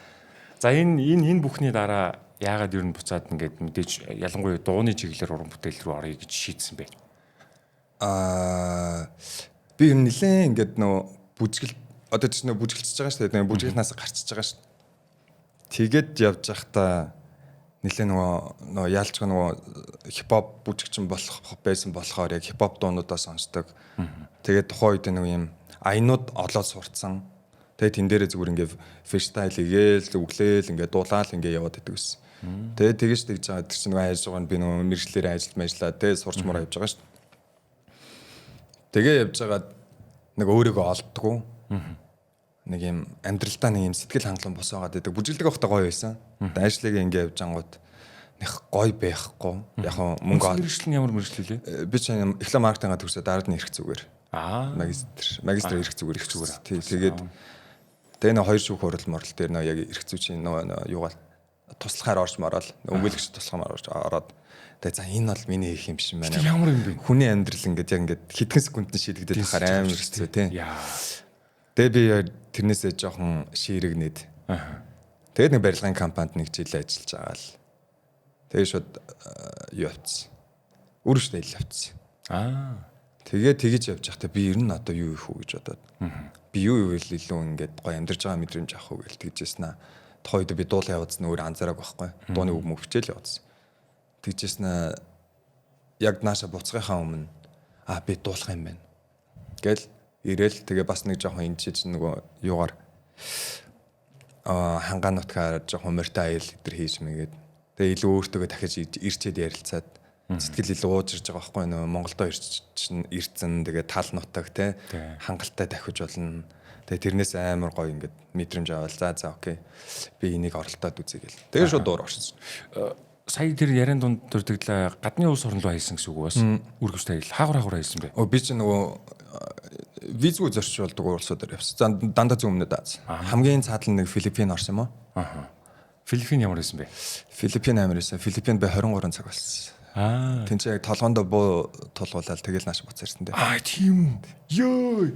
За энэ бүхний дараа яагаад ер нь буцаад ингээд мэдээж ялангуяа дууны чиглэлээр уран бүтээл рүү орё гэж шийдсэн бэ? Аа би юм нилээн ингээд нөө бүжгэл одоо ч нөө бүжгэлчихэж байгаа шүү дээ. Бүжгэлнаас гарчиж байгаа шүү. Тэгээд явж байхдаа нилээ нөгөө яалчгүй нөгөө хипхоп бүжигчин болох байсан болохоор яг хипхоп дуунуудаа сонсдог. Тэгээд тухайн үед нөгөө юм аянууд олоод сурцсан. Тэгээд тэн дээрээ зүгээр ингээ фристайл игээл өглөөл ингээ дуулаал ингээ яваад идэг гэсэн. Тэгээд тэгэж тэгж байгаа тэр чинь нөгөө хайж байгаа нь би нөгөө мэргэжлээрээ ажиллаж мажлаа тэгээд сурч мураа явж байгаа шүү. Тэгээ явж байгаад нэг өөрийгөө олддгоо. Нэг юм амьдралдаа нэг юм сэтгэл хангалуун босоогаад байдаг. Бүжиглдэг байхдаа гоё байсан. Ажлыг ингээ явж ангууд нэх гоё байхгүй. Яг мөнгө мэргэжил нь ямар мэргэжил лээ? Би чинь эхлээ маркетингаа төгсөө дараа нь эрх зүгээр. Аа. Магистр эрх зүгээр эрх зүгээр. Тий, тэгээд тэгээ нөө хоёр шүүх хурал морл дээр нөө яг эрх зүйчийн нөө юугаал туслахаар орж морол өмгөөлөгч туслахаар орж ороод тэгээ за энэ бол миний их юм шиг байна. Ямар юм бэ? Хүний амьдрал ингээд яг ингээд хэдхэн секундэд шийдэгдээд байхаар амар хэцүү тий. Яа. Тэгээ би тэрнээсээ жоохон шийрэгнэд. Аа. Тэгээд нэг барилгын компанид нэг жил ажиллаж байгаа л. Тэгээ шууд юу явцсан. Үргэлж аялал явцсан. Аа. Тэгээ тэгэж явж байхдаа би ер нь одоо юу их үү гэж бодоод. Би юу ивэл илүү ингээд гоё амьдарч байгаа мэдрэмж авах уу гэж тэгжсэн аа. Тухайн үед би дуулан явуулсан өөр анзаараагүй байхгүй. Дууны үг мөг бичээл явуулсан. Тэгжсэн аа яг нааша буцгийнхаа өмнө аа би дуулах юм байна. Гэл ирээл тэгээ бас нэг жоохон энэ чинь нөгөө юугаар хангаа нутгаар жоохон морьтой аял өдр хийж мэгээд тэгээ илүү өөртөөгөө дахиж ирчээд ярилцаад сэтгэл илүү уужирж байгаа байхгүй нөгөө Монголдо ирцэн тэгээ тал нутаг те хангалттай дахиж болно. Тэгээ тэрнээс амар гоё ингээд мэдрэмж аваад за окей би энийг оролдоод үзье гэл. Тэгээ шууд дуур орсон. Сая тэр яриан дунд дурдлаглаа гадны улс орн руу хайсан гэсэн үг бас үргэлж аялал хаагур хайсан бэ? Оо би чинь нөгөө визгүй зорчуулдаг улсуудаар явсан. За дандаа зүүн өмнөд Аз. Хамгийн цаадал нэг Филиппин орсон юм уу? Аа. Филиппин ямар байсан бэ? Филиппин амар байсан. Филиппинд би 23 цаг болсон. Аа. Тэн чинь яг толгоондоо буу тулгуулаад тэгэл нааш буц ирсэн дээ. Аа тийм үү. Йоо.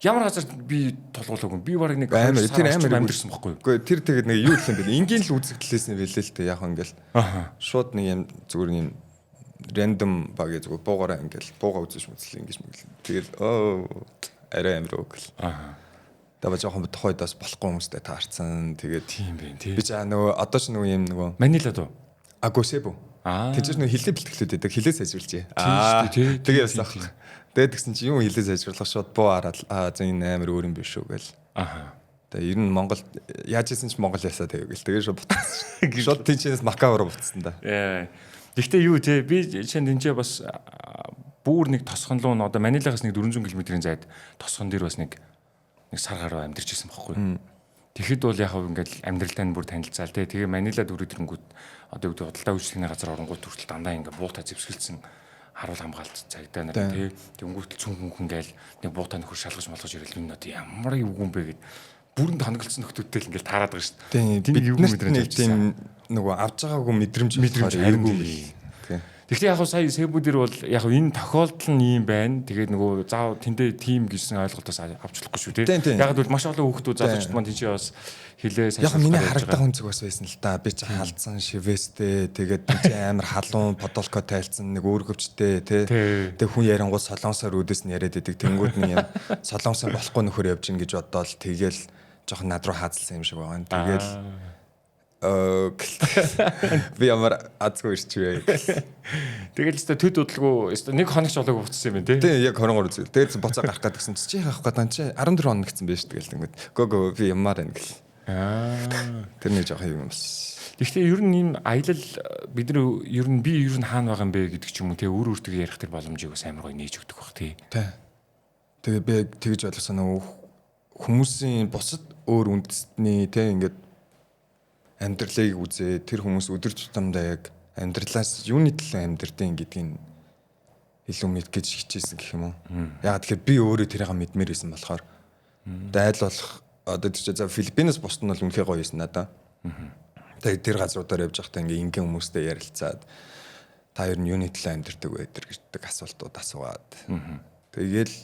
Ямар газар би тулгуулаагүй. Би бараг нэг амар тэр амар амьдэрсэн байхгүй юу? Үгүй тэр тэгээд нэг юу гэх юм бэ? Энгийн л үзэгдлээсэн байлээ л дээ. Яг ингээл. Аа. Шууд нэг юм зүгээр юм рандом багийн зүгээр буугаараа ингээл бууга үзэж мүзлээ ингэж мөглөө. Тэгэл арай амар өгөл. Аа. Тэгээ жоохон тухайд бас болохгүй хүмүүстэй таарцсан. Тэгээд тийм байх тий. Би ч нөгөө одоо ч нөгөө юм нөгөө Манилад уу? Агүй Себу. Аа. Тэнд ч нөгөө хилээ бэлтгэлүүд байдаг. Хилээ сайжруулжээ. Аа тий. Тэгээ яасан. Тэгээд тэгсэн чи юм хилээ сайжруулах шууд буу хараад аа зэн энэ амар өөр юм биш үү гэл. Аа. Тэгээ ер нь Монгол яаж исэн ч Монгол ясаа тэгээ гэл. Тэгээ шууд буцсан. Шууд тийчээс Макао руу буцсан да. Гэхдээ юу те би жишээ нь тэнцээ бас бүр нэг тосгон руу одоо Манилагаас нэг 400 км-ийн зайд тосгон дээр бас нэг сар гаруй амьдарч ирсэн байхгүй. Тэгэхэд бол яг ингээд амьдралтай нь бүр танилцаал те. Тэгээ Манилад өрөөд ирэнгүүт одоо юу гэдэг худалдаа үйлчлэгийн газар оронгууд хүртэл дандаа ингээд буута зэвсгэлсэн харуул хамгаалт цагдаа нар те. Тэнгүүт цүнх мөнх ингээл нэг буута нөхөр шалгаж малгаж ирэл энэ одоо ямар эвгүй юм бэ гэд бүрэн тонголцсон нөхдүүдтэй л ингээл таарад байгаа шүү дээ. Тийм бид нарт нэг тийм нөгөө авч байгаагүй мэдрэмж харин эвгүй юм. Тэгэхдээ яг сая Себу дээр бол яг энэ тохиолдол нь ийм байна. Тэгээд нөгөө заав тэндээ тим гэсэн ойлголтоос авч болохгүй шүү дээ. Яг бол маш олон хүүхдүүд залуучууд маань тийч бас хилээ сайн. Яг миний харагдах өнцөг бас байсан л та. Би чи халдсан шивэстэй тэгээд би чи амар халуун подолко тайлцсан нэг өөргөвчтэй тий. Тэгээд хүн яриангууд солонгосоор үүдээс нь яриад идэг. Тэнгүүд нэг юм солонгосоор болохгүй нөхөр явж гин гэж бодоол тэгэл жоохон над руу хаазалсан юм шиг байгаа. Тэгэл Би ямар азгүй ирчихвэ. Тэгэл өстой төд удалгүй өстой нэг хоногч болоог буцсан юм байна тий. Тий, яг 23 зүйл. Тэгэл буцаа гарах гээд гэсэн чи яах гээд чи 14 хоног гэсэн байж тэгэл тэнгүүд. Гөө гөө би ямаар байна гэл. Аа. Тэр нэг жоох юм бас. Гэхдээ ер нь ийм аялал бид нар ер нь би ер нь хаана байгаа юм бэ гэдэг ч юм уу тий өөр өөртөө ярих тэр боломжийг бас амар гоё нээж өгдөг бах тий. Тий. Тэгээ би яг тэгж ойлгосон нөгөө хүмүүсийн бусад өөр үндэстний тий ингээд амьдралыг үзээ тэр хүмүүс өдөр тутамдаа яг амьдралаас юуны төлөө амьдрдیں гэдгийг илүү мэд гэж хичээсэн гэх юм уу. Яг тэгэхээр би өөрөө тэрийг мэдмээр байсан болохоор айл болох одоо тэр чинь за Филиппинээс бусд нь бол үнэхээр гоё байсан надаа. Тэгээд тэр газруудаар явж байхдаа ингээ ингийн хүмүүстэй ярилцаад та ер нь юуны төлөө амьдрдаг вэ гэдэг асуултууд асуугаад. Тэгээл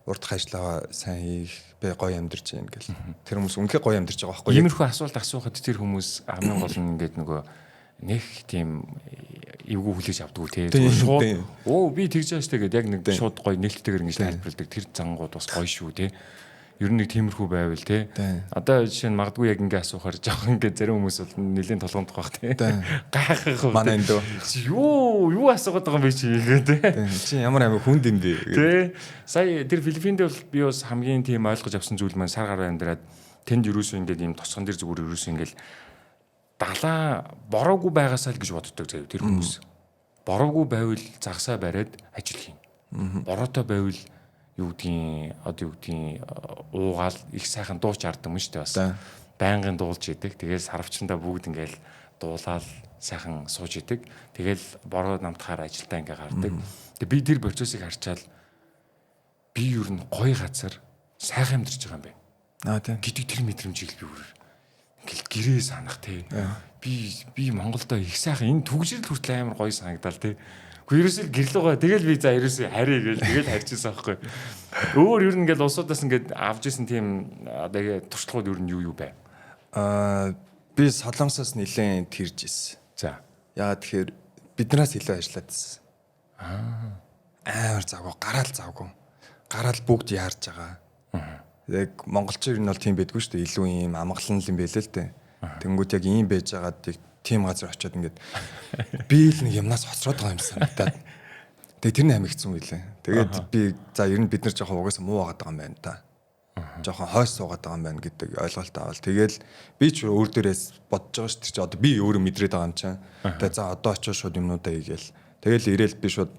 урдах ажиллагаа сайн хийх, би гоё амьдарч байна гэл. Тэр хүмүүс үнэхээр гоё амьдарч байгаа байхгүй юу? Иймэрхүү асуулт асуухад тэр хүмүүс хамгийн гол нь ингээд нөгөө нэг тийм эвгүй хүлээж авдаггүй те. Шууд өө би тэгж байгаа штэ гэд яг нэг шууд гоё нээлттэйгээр ингэж тайлбарладаг. Тэр зангууд бас гоё шүү те. Ер нь нэг тиймэрхүү байвал те. Одоо жишээ нь магадгүй яг ингэ асуухаар жоохон ингэ зарим хүмүүс бол нэлийн толгомдох бах те. Гайхах. Манай энд юу асуугаад байгаа юм бэ чи гээ те. Чи ямар амар хүнд юм бэ те. Сая тэр Филиппинд бол би бас хамгийн тийм ойлгож авсан зүйл маань сар гаруй амьдраад тэнд ерөөсөө ингэ ийм тосгон дээр зүгээр ерөөсөө ингэ далаа бороогүй байгаасаа л гэж боддог заяа тэр хүмүүс. Бороогүй байвал загсаа бариад ажил хийн. Бороотой байвал юу гэдгийг одоо юу гэдгийг уугаал их сайхан дууч ард юм шүү дээ бас. Байнгын дуулж идэг. Тэгэл сарвчандаа бүгд ингээл дуулаал сайхан сууж идэг. Тэгэл бороо намтахаар ажилдаа ингээ гардаг. Тэгээ би тэр процессыг харчаал би ер нь гоё газар сайхан амьдарч байгаа юм байна. Аа тийм. Гэдэг тэр мэдрэмжийг л би өөр ингээл гэрээ санах тий. Би Монголдо их сайхан энэ түгжрэл хүртэл амар гоё санагдаал тий. Гэхдээ ерөөсөө гэрлээ гоё. Тэгэл би за ерөөсөө харъя гээл тэгэл харьчихсан байхгүй. Өөр ер нь ингээл улсуудаас ингээд авч исэн тийм одоо туршлагууд ер нь юу юу байв? Аа би Солонгосоос нэлээд тэрж исэн. За. Яагаад тэгэхээр биднээс илүү ажиллаад байсан. Аа. Амар завгүй, гараал завгүй. Гараал бүгд яарж байгаа. Яг монголчууд ер нь бол тийм байдгүй шүү дээ. Илүү ийм амгалан юм байлээ л дээ. Тэнгүүд яг ийм байж байгаад яг тийм газар очиод ингээд би л нэг юмнаас хоцроод байгаа юм санагдаад. Тэгээ тэр нь амар хэцүү байлээ. Тэгээд би за ер нь бид нар жоохон угаасаа муу байгаад байгаа юм байна та. Жоохон хойш суугаад байгаа юм байна гэдэг ойлголт авал. Тэгэл би ч өөр дээрээс бодож байгаа шүү дээ. Чи одоо би өөрөө мэдрээд байгаа юм чинь. Тэгээ за одоо очиод шууд юмнуудаа хийгээл. Тэгэл ирээл би шууд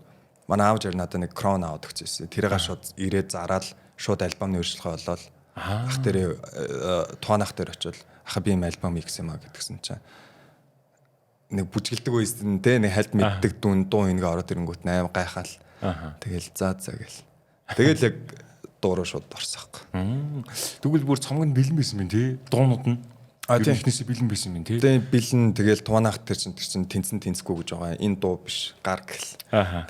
манай аав жар надад нэг крон аваад өгсөн. Тэрийг шууд ирээд зараал шууд альбомны өөрчлөлт болоод ах дээрээ тугаан ах дээр очиод аха би юм альбом хийгсэн юм а гэдгсэн чинь нэг бүжгэлдэг байсан те нэг хальт мэддэг дүн дуу ингээ ороод ирэнгүүт аим гайхаал. Тэгэл за за гэл. Тэгэл яг дуу руу шууд орсоох. Тэгвэл бүр цомог нь бэлэн байсан юм тий? Дуунууд нь. А тийм эхнээсээ бэлэн байсан юм тий? Тийм бэлэн тэгэл туганаах тэр чинь тэнцэн тэнцэхгүй гэж байгаа. Энэ дуу биш гар гэл.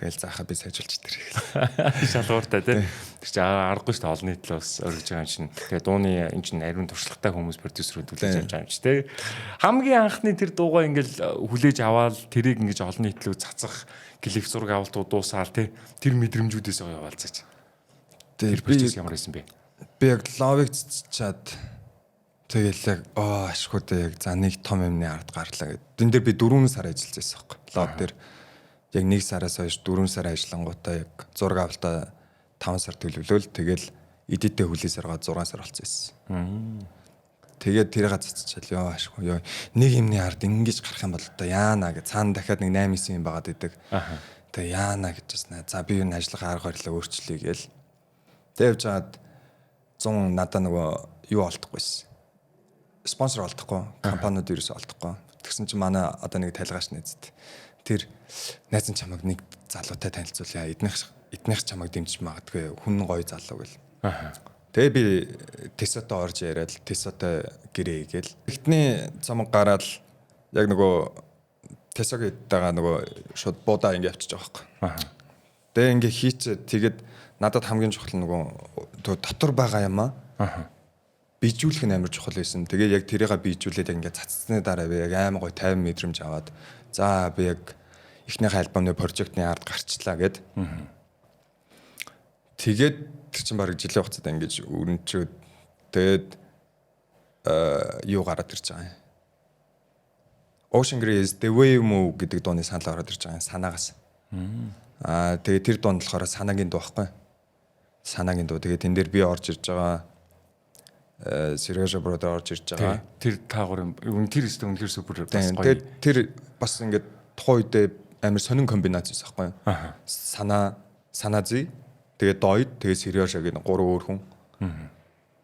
Тэгэл заахаа би сайжруулж тэр гэл. Шалгууртай тий. Тэр чинь аргагүй шүү дээ олон нийтлээ бас өргөж байгаа юм чинь. Тэгээ дууны энэ чинь ариун туршлагатай хүмүүс продюсерүүд хүлээж авч байгаа юм чи тий. Хамгийн анхны тэр дуугаа ингээл хүлээж аваад тэрийг ингэж олон нийтлүү цацах клип зураг авалтууд дуусаал тий. Тэр мэдрэмжүүдээс яваалцаач. Тэр процесс ямар байсан бэ? Би яг ловыг цэцчаад тэгэл яг ашгүй дээ яг за нэг том юмны ард гарлаа гэд. Тэн дээр би 4 сар ажиллаж байсан байхгүй. Лов дээр яг 1 сараас хойш 4 сар ажиллангуудаа яг зураг авалтаа 5 сар төлөвлөөл тэгэл эдитээ хүлээс аргаа 6 сар болцсон байсан. Тэгээд тэрийг цацчихал ёо ашгүй ёо нэг юмны ард ингэж гарах юм бол одоо яана гэж цаана дахиад нэг 8 9 юм байгаад идэг. Тэгээ яана гэж басна. За би юу ажиллах арга барилаа өөрчлөе гээл. Тэг явж байгаад 100 надаа нөгөө юу олдохгүйсэн. Спонсор олдохгүй, компаниуд ерөөсөө олдохгүй. Тэгсэн чинь манай одоо нэг тайлгаач найзд тэр найз нь чамайг нэг залуутай танилцуулъя. Эднийх чамайг дэмжиж магадгүй. Хүн гоё залуу гэл. Тэгээ би Тесотой орж яриад Тесотой гэрээ гээл. Эхний цомог гараад яг нөгөө Тесогийн байгаа нөгөө шууд буудаа ингэ явчихж байгаа байхгүй. Тэгээ ингэ хийчээ тэгээд надад хамгийн чухал нөгөө дотор байгаа юм аа. Бижүүлэх нь амар чухал байсан. Тэгээ яг тэрийг бижүүлээд яг ингээ цацсны дараа би яг амар гоё 50 мэдрэмж аваад за би яг эхнийхээ альбомны прожектны ард гарчлаа гэд. Тэгээд тэр чинь бараг жилийн хугацаанд ингэж өрнчөөд тэгээд юу гараад ирж байгаа юм. Ocean Grey The Way You Move гэдэг дууны санал ороод ирж байгаа юм санаагаас. Тэгээ тэр дуунд болохоор санаагийн дуу байхгүй. Санаагийн дуу. Тэгээ тэн дээр би орж ирж байгаа. Сережа brother орж ирж байгаа. Тэр таагур юм тэр өстө үнэхээр супер бас гоё. Тэгээд тэр бас ингээд тухайн үедээ амар сонин комбинац байсан байхгүй. Санаа Санази тэгээд Дойд тэгээд Сережа гэдэг гурван өөр хүн.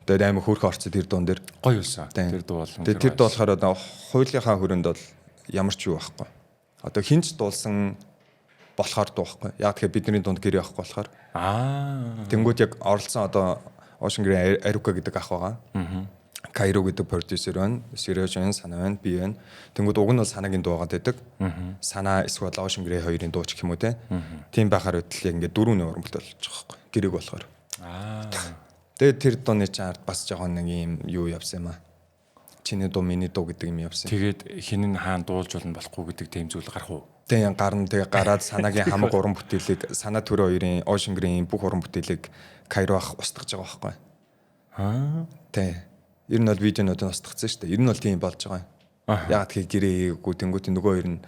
Тэгээд амар хөөрхөн орцсон тэр дуун дээр. Гоё болсон. Тэр дуу бол. Тэгээд тэр дуу болохоор одоо хуулийнхаа хөрөнд бол ямар ч юу байхгүй. Одоо хинч дуулсан болохоор дуу байхгүй. Яг тэгэхээр бидний дунд гэрээ байхгүй болохоор. Тэнгүүд яг оролцсон одоо Ocean Grey Aruka гэдэг ах байгаа. Кайро гэдэг продюсер байна. Сереж байна, Санаа байна, би байна. Тэнгүүд уг нь бол Санаагийн дуу байгаад байдаг. Санаа эсвэл Ocean Grey хоёрын дуу ч гэх юм уу те. Тийм байхаар байтал яг ингээд дөрөвний уран бүтээл болж байгаа байхгүй. Гэрээг болохоор. Тэгээд тэр дууны чинь ард бас жоохон нэг юм юу явсан юм аа. Чиний дуу, миний дуу гэдэг юм явсан. Тэгээд хин нь хаан дуулж болно болохгүй гэдэг тийм зүйл гарах уу? Тийм гарна. Тэгээ гараад Санаагийн хамаг уран бүтээлийг Санаа төрөө хоёрын Ocean Grey-ийн бүх уран бүтээлийг Кайро ах устгаж байгаа байхгүй. Тийм. Ер нь бол видеонууд нь устгацсан шүү дээ. Ер нь бол тийм болж байгаа юм. Яагаад тэгэхээр гэрээ хийгээгүй тэнгуүтийн нөгөө хоёр нь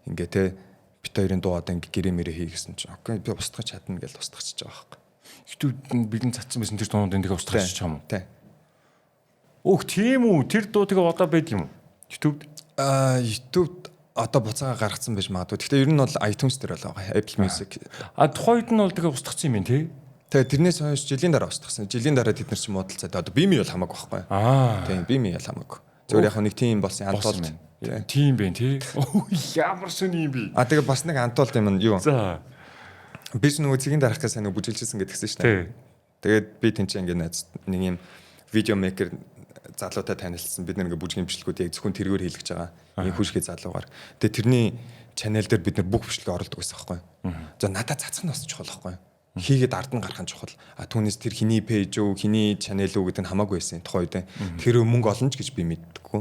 ингээ те бит хоёрын дуу одоо ингээ гэрээ мэрээ хий гэсэн чинь окей би устгах чадна гэж устгахчих байгаа байхгүй. YouTube бидэн цацсан байсан тэр дуунуудын тэгээ устгах юм уу? Тийм. Өөх тийм үү? Тэр дуу тэгээ одоо байд юм уу? YouTube-д? YouTube-д одоо буцаага гаргацсан байж магадгүй. Гэхдээ ер нь бол iTunes дээр бол байгаа. Apple Music. А тухайн үед нь бол тэгээ устгацсан юм тий? Тэгээ тэрнээс хойш жилийн дараа устгасан. Жилийн дараа тэд нар чинь муудалцаад одоо бими бол хамаагүй байхгүй. Тийм бими бол хамаагүй. Зөвхөн яг нэг тийм болсон антолд. Тийм байх тий. Ямар сони юм бэ? А тэгээ бас нэг антолд юм юу? За. Би ч нөгөө цэгийн дарах гэсэн нэг бүжиглжсэн гэдгсэн шүү дээ. Тэгээд би тэнцээ ингээ найз нэг юм видео мейкер залуутай танилцсан. Бид нэг бүжгийн бичлэгүүд яг зөвхөн тэргээр хийлгэж байгаа. Ийм хүшгээ залуугаар. Тэгээ тэрний чанал дээр бид нар бүх бичлэгээ оруулдаг байсан байхгүй. За надад цацах нь бас чухал байхгүй. Хийгээд ард нь гарах нь чухал. А түүнээс тэр хиний пэйж үү, хиний чанал үү гэдэг нь хамаагүй байсан тухайн үед. Тэр мөнгө олно ч гэж би мэддэггүй.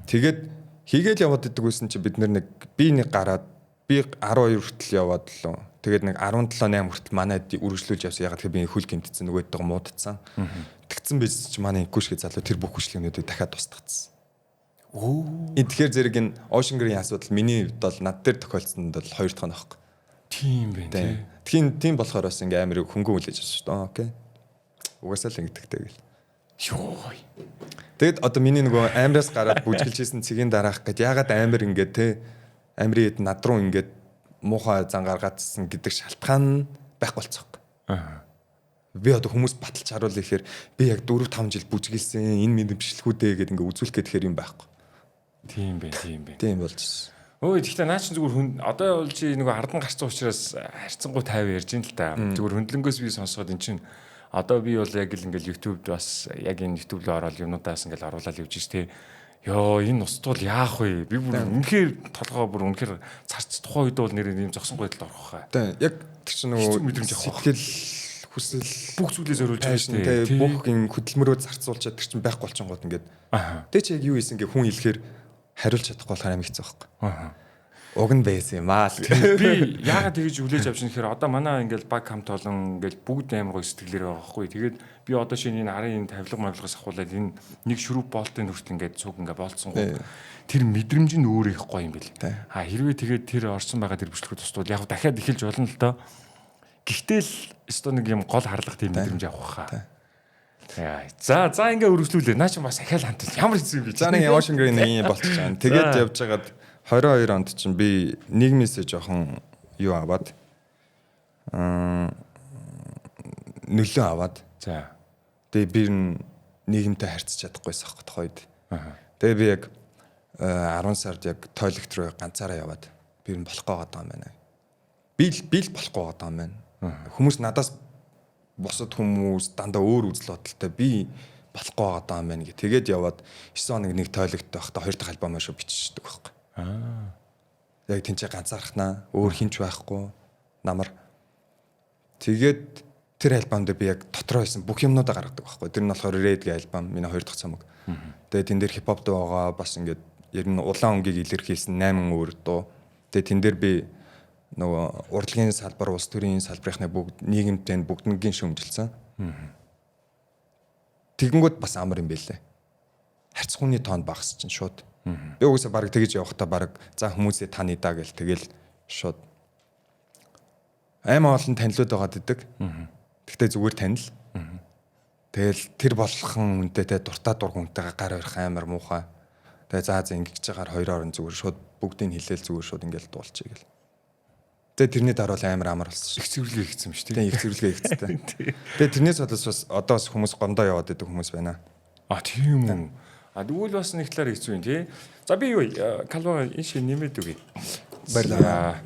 Тэгээд хийгээл яваад идэг байсан чи бид нар нэг би нэг гараад би 12 хүртэл яваад лөө. Тэгээд нэг 17 8 хүртэл манай үргэлжлүүлж явсан. Яг тэгэхээр би хөл гэмтсэн нөгөөдөө муудцсан. Тэгсэн байж чи манай инкүшгэ залуу тэр бүх хүчлэгнүүдийг дахиад тусдагцсан. Өө. Тэгэхээр зэрэг энэ Ocean Grey-ийн асуудал миний хувьд бол над дээр тохиолдсонд бол хоёр дахь нь байхгүй. Тийм байх тий. Тийм тийм болохоор бас ингээм амар хөнгөн хүлээж авсан шүү дээ. Окей. Угаасаа л ингэдэгтэй гэл. Йоо. Тэгэд одоо миний нөгөө амраас гараад бүжгэлжсэн цэгийн дараах гэд ягаад амар ингээд те амрын хэд над руу ингээд муухай зан гаргаадсан гэдэг шалтгаан байхгүй болцсон. Аа. Би одоо хүмүүс баталж харуул ихээр би яг 4 5 жил бүжгэлсэн энэ минь бичлэгүүдээ гэд ингээ үзүүлэх гэхээр юм байхгүй. Тийм байх, тийм байх. Тийм болж ирсэн. Өө гэхдээ наа чин зүгээр хүн одоо бол чи нөгөө ардан гарцсан учраас харьцангуй 50 ярьж ин л та. Зүгээр хөндлөнгөөс би сонсоход эн чин одоо би бол яг л ингээл YouTube-д бас яг энэ YouTube руу ороод юмнуудаас ингээл оруулаад явж ш тэ. Йоо энэ уствал яах вэ? Би бүр үнэхээр толгоо бүр үнэхээр царц тухайн үед бол нэр ийм зогсон гойдолд орох хаа. Тийм яг тэр чинь нөгөө мэдрэмж авах сэтгэл хүсэл бүх зүйлээ зориулж байгаа шүү дээ. Бүх юм хөдөлмөрөө зарцуулчаад тэр чинь байхгүй болчингууд ингээд. Тэ чи яг юу хийсэн гэ хүн хэлэхээр хариулж чадахгүй болохоор амар хэцүү байхгүй. Уг нь байсан юм аа л. Би яагаад тэгэж хүлээж авч ийм гэхээр одоо манай ингээл баг хамт олон ингээл бүгд амар гоё сэтгэлээр байгаа байхгүй. Тэгээд би одоо шинэ энэ арын энэ тавилга мавилгаас ахуулаад энэ нэг шүрүп болтын хүртэл ингээд цуг ингээд болцсон гоо. Тэр мэдрэмж нь өөр их гоё юм бэл. А хэрвээ тэгээд тэр орсон байгаа тэр бичлэгүүд тусдвал яг дахиад эхэлж болно л доо. Гэхдээ л өстой нэг юм гол харлах тийм мэдрэмж авах хаа. За за ингээ өргөжлүүлээ. Наа чи бас ахаал хамт ямар хэцүү юм бэ? За нэг Ocean Grey нэг юм болчихж байгаа. Тэгээд явж байгаад 22 онд чинь би нийгмээсээ жоохон юу аваад нөлөө аваад. За. Тэгээ би нийгэмтэй харьцаж чадахгүйсэн аахгүй тухайд. Тэгээ би яг 10 сард яг тойлогт руу ганцаараа яваад би энэ болохгүй байгаа юм байна. Би л болохгүй байгаа юм байна. Хүмүүс надаас бусад хүмүүс дандаа өөр үзэл бодолтой би болохгүй байгаа юм байна гэ. Тэгээд яваад 9 хоног нэг тойлогт байхдаа хоёр дахь альбомоо шууд биччихдэг байхгүй. Яг тэнцээ ганцаархнаа өөр хинч байхгүй намар. Тэгээд тэр альбом дээр би яг дотроо байсан бүх юмнуудаа гаргадаг байхгүй. Тэр нь болохоор Red гэх альбом миний хоёр дахь цомог. Тэгээд тэн дээр хипхоп дуу байгаа бас ингээд ер нь улаан өнгийг илэрхийлсэн 8 өөр дуу. Тэгээд тэн дээр би нөгөө урлагийн салбар, улс төрийн салбарынхны бүгд нийгэмтэй бүгднгийн шүүмжилсэн. Тэгэнгүүт бас амар юм бэлээ. Харьцхууны тоонд багас чинь шууд. Би угсаа баг тэгэж явахдаа баг за хүмүүсээ таны даа гэл тэгэл шууд аймаа олон танилуд байгаад идэг. Тэгтээ зүгээр танил. Тэгэл тэр болгон хүнтэй те дуртай дург хүнтэйгээ гар барих амар муухай. Тэгээ за за ингэж чагаар хоёр орон зүгээр шууд бүгдийг хэлээл зүгээр шууд ингээл дуулчих гэл. Тэгээ тэрний дараа бол амар амар болсон. Их цэвэрлэгээ хийгдсэн юм шүү дээ. Их цэвэрлэгээ хийгдсэн. Тэгээ тэрнээс болоос бас одоо бас хүмүүс гомдоо яваад идэг хүмүүс байна. А тийм үү. А тэгвэл бас нэг талаар хэцүү юм тий. За би юу Калва энэ шиг нэмээд өгье. Баярлалаа.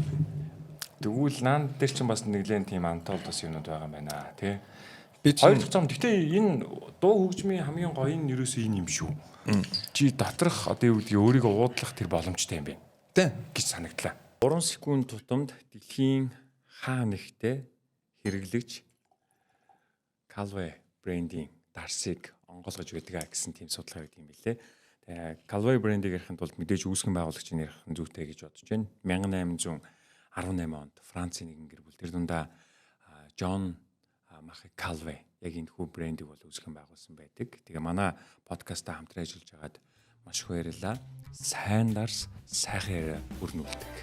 Тэгвэл наан дээр чинь бас нэгэн тийм антол бас юмнууд байгаа юм байна тий. Би чинь хоёр дахь зам. Гэтэ энэ дуу хөгжмийн хамгийн гоё нь ерөөсөө энэ юм шүү. Чи доторх одоо юу гэдгийг өөрийгөө уудлах тэр боломжтой юм байна. Тий гэж санагдлаа. 3 секунд тутамд дэлхийн хаа нэгтээ хэрэглэгч Calvé брендийн дарсыг онгойлгож байдаг гэсэн тийм судалгаа гэдэг юм билээ. Тэгээ Calvé брендийг ярихын тулд мэдээж үүсгэн байгуулагчийг ярих нь зүйтэй гэж бодож байна. 1818 онд Францын нэгэн гэр бүл тэр дундаа Жон Махи Calvé яг энэ хүү брендийг бол үүсгэн байгуулсан байдаг. Тэгээ манай подкастаа хамтран ажиллаж байгаад маш их баярлалаа. Сайн дарс, сайхан яриа өрнүүлдэг.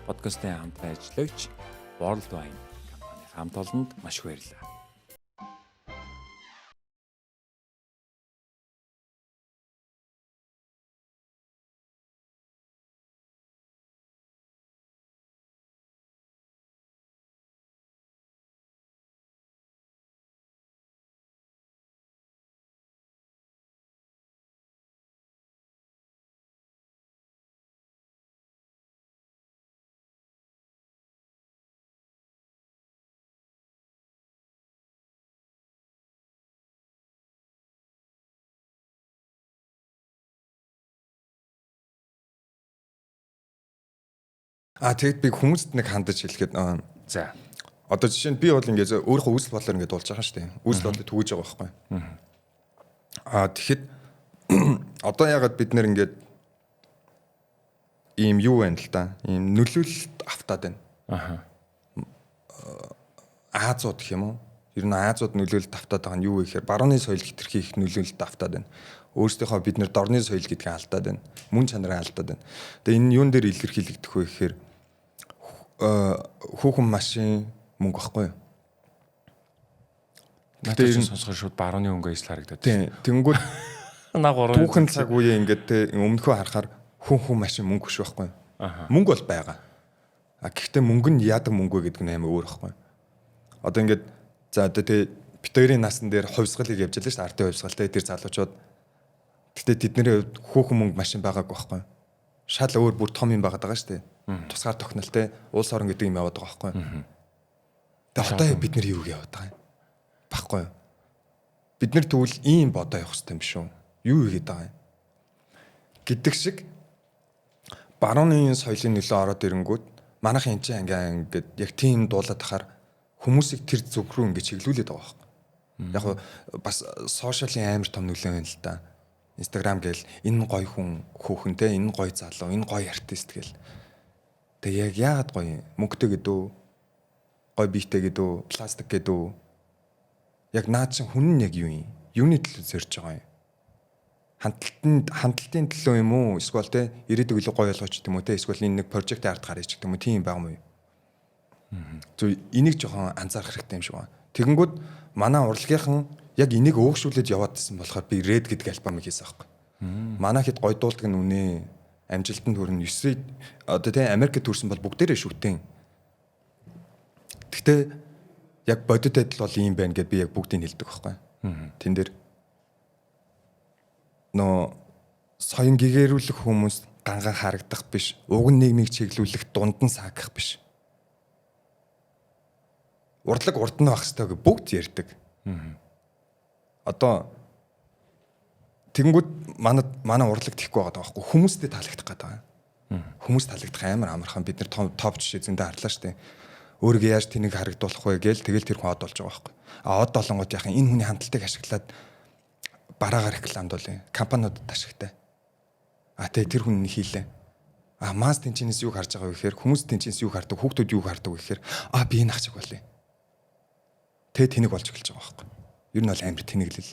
Подкастын хамтран ажиллагч World Wine компани хамт олонд маш их баярлалаа. А тэгэд би хүмүүст нэг хандаж хэлэхэд за одоо жишээ нь би бол ингээд өөрийнхөө үүсэл бодлоор ингээд дуулж байгаа шүү дээ. Үүсэл бодлыг түгэж байгаа байхгүй. А тэгэхэд одоо ягаад бид нэр ингээд ийм юу байна л да. Ийм нөлөөлөлт автаад байна. Аха. Аазууд гэх юм уу? Ер нь Аазууд нөлөөлөлт автаад байгаа нь юу вэ гэхээр барууны соёл хэтэрхий их нөлөөлөлт автаад байна. Өөрсдийнхөө бид нэр дорны соёл гэдгийг алдаад байна. Мөн чанараа алдаад байна. Тэгээ энэ юун дээр илэрхийлэгдэх вэ гэхээр хүүхэн машин мөнгө байхгүй юу? Гэтэ ер нь сонсохоор шууд барууны өнгө ижил харагдаад. Тийм. Тэнгүүд на гурван түүхэн цаг үеэ ингээд те өмнөхөө харахаар хүн машин мөнгө биш байхгүй юу? Мөнгө бол байгаа. А гэхдээ мөнгө нь яадаг мөнгө вэ гэдэг нь амар өөр байхгүй юу? Одоо ингээд за одоо те бит хоёрын насан дээр хувьсгалыг явж ялаа шүү дээ. Ардын хувьсгал те тэр залуучууд. Гэтэ тэдний хувьд хүүхэн мөнгө машин байгаагүй байхгүй юу? Шал өөр бүр том юм байгаад байгаа шүү дээ. Тусгаар тохинол те улс орон гэдэг юм яваад байгаа байхгүй юу? Тэгээ одоо бид нэр юу яваад байгаа юм? Баггүй юу? Бид нэр тэгвэл ийм бодоо явах хэрэгтэй юм шүү. Юу хийгээд байгаа юм? Гэдэг шиг барууны соёлын нөлөө ороод ирэнгүүт манайх энэ чинь ингээд яг тийм дуулаад тахаар хүмүүсийг тэр зүг рүү ингээд чиглүүлээд байгаа байхгүй. Яг бас сошиалын амар том нөлөө байна л да. Instagram гээл энэ гоё хүн хөөхөн те энэ гоё залуу энэ гоё артист гээл. Тэгээ яг яагаад гоё юм? Мөнгөтэй гэдүү? Гоё биетэй гэдүү? Пластик гэдүү? Яг наад чинь хүн нь яг юу юм? Юуны төлөө зорж байгаа юм? Хандлтын төлөө юм уу? Эсвэл те ирээдүг илүү гоё болгооч гэдэг юм уу те? Эсвэл энэ нэг прожектын ард гарч гэдэг юм уу? Тийм байгаа юм уу? Зү энийг жоохон анзаарах хэрэгтэй юм шиг байна. Тэгэнгүүт манай урлагийнхан яг энийг өөгшүүлээд яваад исэн болохоор би Red гэдэг альбомыг хийсэн аахгүй. Манай хэд гоё дуулдаг нь үнэ. Амжилтанд хүрнэ. 9 одоо тийм Америкт төрсэн бол бүгдээрээ шүтэн. Гэхдээ яг бодит адил бол ийм байна гэд би яг бүгдийг хэлдэг байхгүй. Тэн дээр нөө соён гэгэрүүлэх хүмүүс ганган харагдах биш. Уг нь нийгмийг чиглүүлэх дунд нь саагах биш. Урлаг урд нь байх хэрэгтэй гэж бүгд ярьдаг. Одоо тэгэнгүүт манай урлаг тэхгүй байгаа байхгүй хүмүүстэй таалагдах гэдэг байгаа. Хүмүүс таалагдах амар амархан бид нар топ жишээ зөндөө харлаа штэ. Өөрийгөө яаж тэнийг харагдуулах вэ гээл тэгэл тэр хүн од болж байгаа байхгүй. А од олонгууд яхан энэ хүний хандлтыг ашиглаад бараагаар рекламдуулъя. Компаниудад ашигтай. А тэгээ тэр хүн хийлээ. А масс тэнчнээс юу харж байгаа вэ гэхээр хүмүүс тэнчнээс юу хардаг, хүүхдүүд юу хардаг вэ гэхээр а би энэ ах чиг болъё. Тэгээ тэнэг болж эхэлж байгаа байхгүй. Ер нь бол амар тэнэглэл.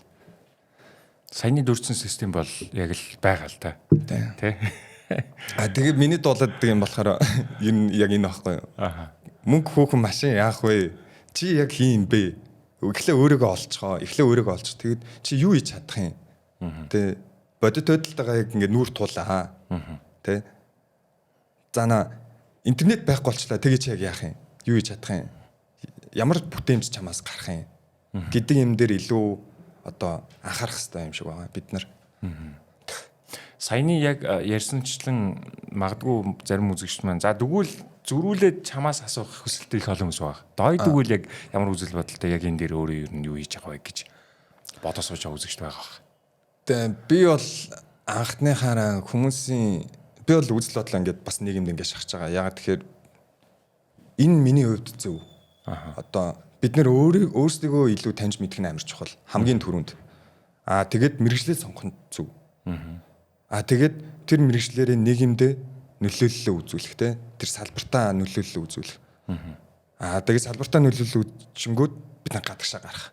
Саяны дурдсан систем бол яг л байгаа л та. Тэ. А тэгээ миний дуулаад юм болохоор энэ яг энэ байхгүй юу? Аа. Мөнгө хүүхэн машин яах вэ? Чи яг хин юм бэ? Эхлээ өөрийгөө олцгоо. Эхлээ өөрийгөө олж. Тэгэд чи юу хийж чадах юм? Тэ. Бодит байдалтайгаа яг ингээд нүүр туулаа. Тэ. За на интернет байхгүй болчлаа. Тэгээ чи яг яах юм? Юу хийж чадах юм? Ямар бүтээмж чамаас гарах юм? Гэдэг юм дээр илүү одоо анхаарах хэрэгтэй юм шиг байгаа бид нар. Саяны яг ярьсанчлан магадгүй зарим үзэгчд маань за тэгвэл зөрүүлээд чамаас асуух хүсэлтэй их олон хүмүүс байгаа. Дой тэгвэл яг ямар үзэл бодолтой яг энэ дээр өөрөө ер нь юу хийж байгаа вэ гэж бодоо сууж байгаа үзэгчд байгаа бах. Тэгээ би бол анхныхаараа хүмүүсийн би бол үзэл бодлоо ингээд бас нийгэмд ингээд шахаж байгаа. Ягаад тэгэхээр энэ миний хувьд зөв. Одоо бид нэр өөрсдийгөө илүү таньж мэдэх нь амар чухал. Хамгийн түрүүнд. Аа тэгээд мэргэжлээ сонгох нь зөв. Аа тэгээд тэр мэргэжлээрээ нийгэмдээ нөлөөллөө үзүүлэх те. Тэр салбартаа нөлөөллөө үзүүлэх. Аа тэгээд салбартаа нөлөөллөө үзэнгүүд бид нар гадагшаа гарах.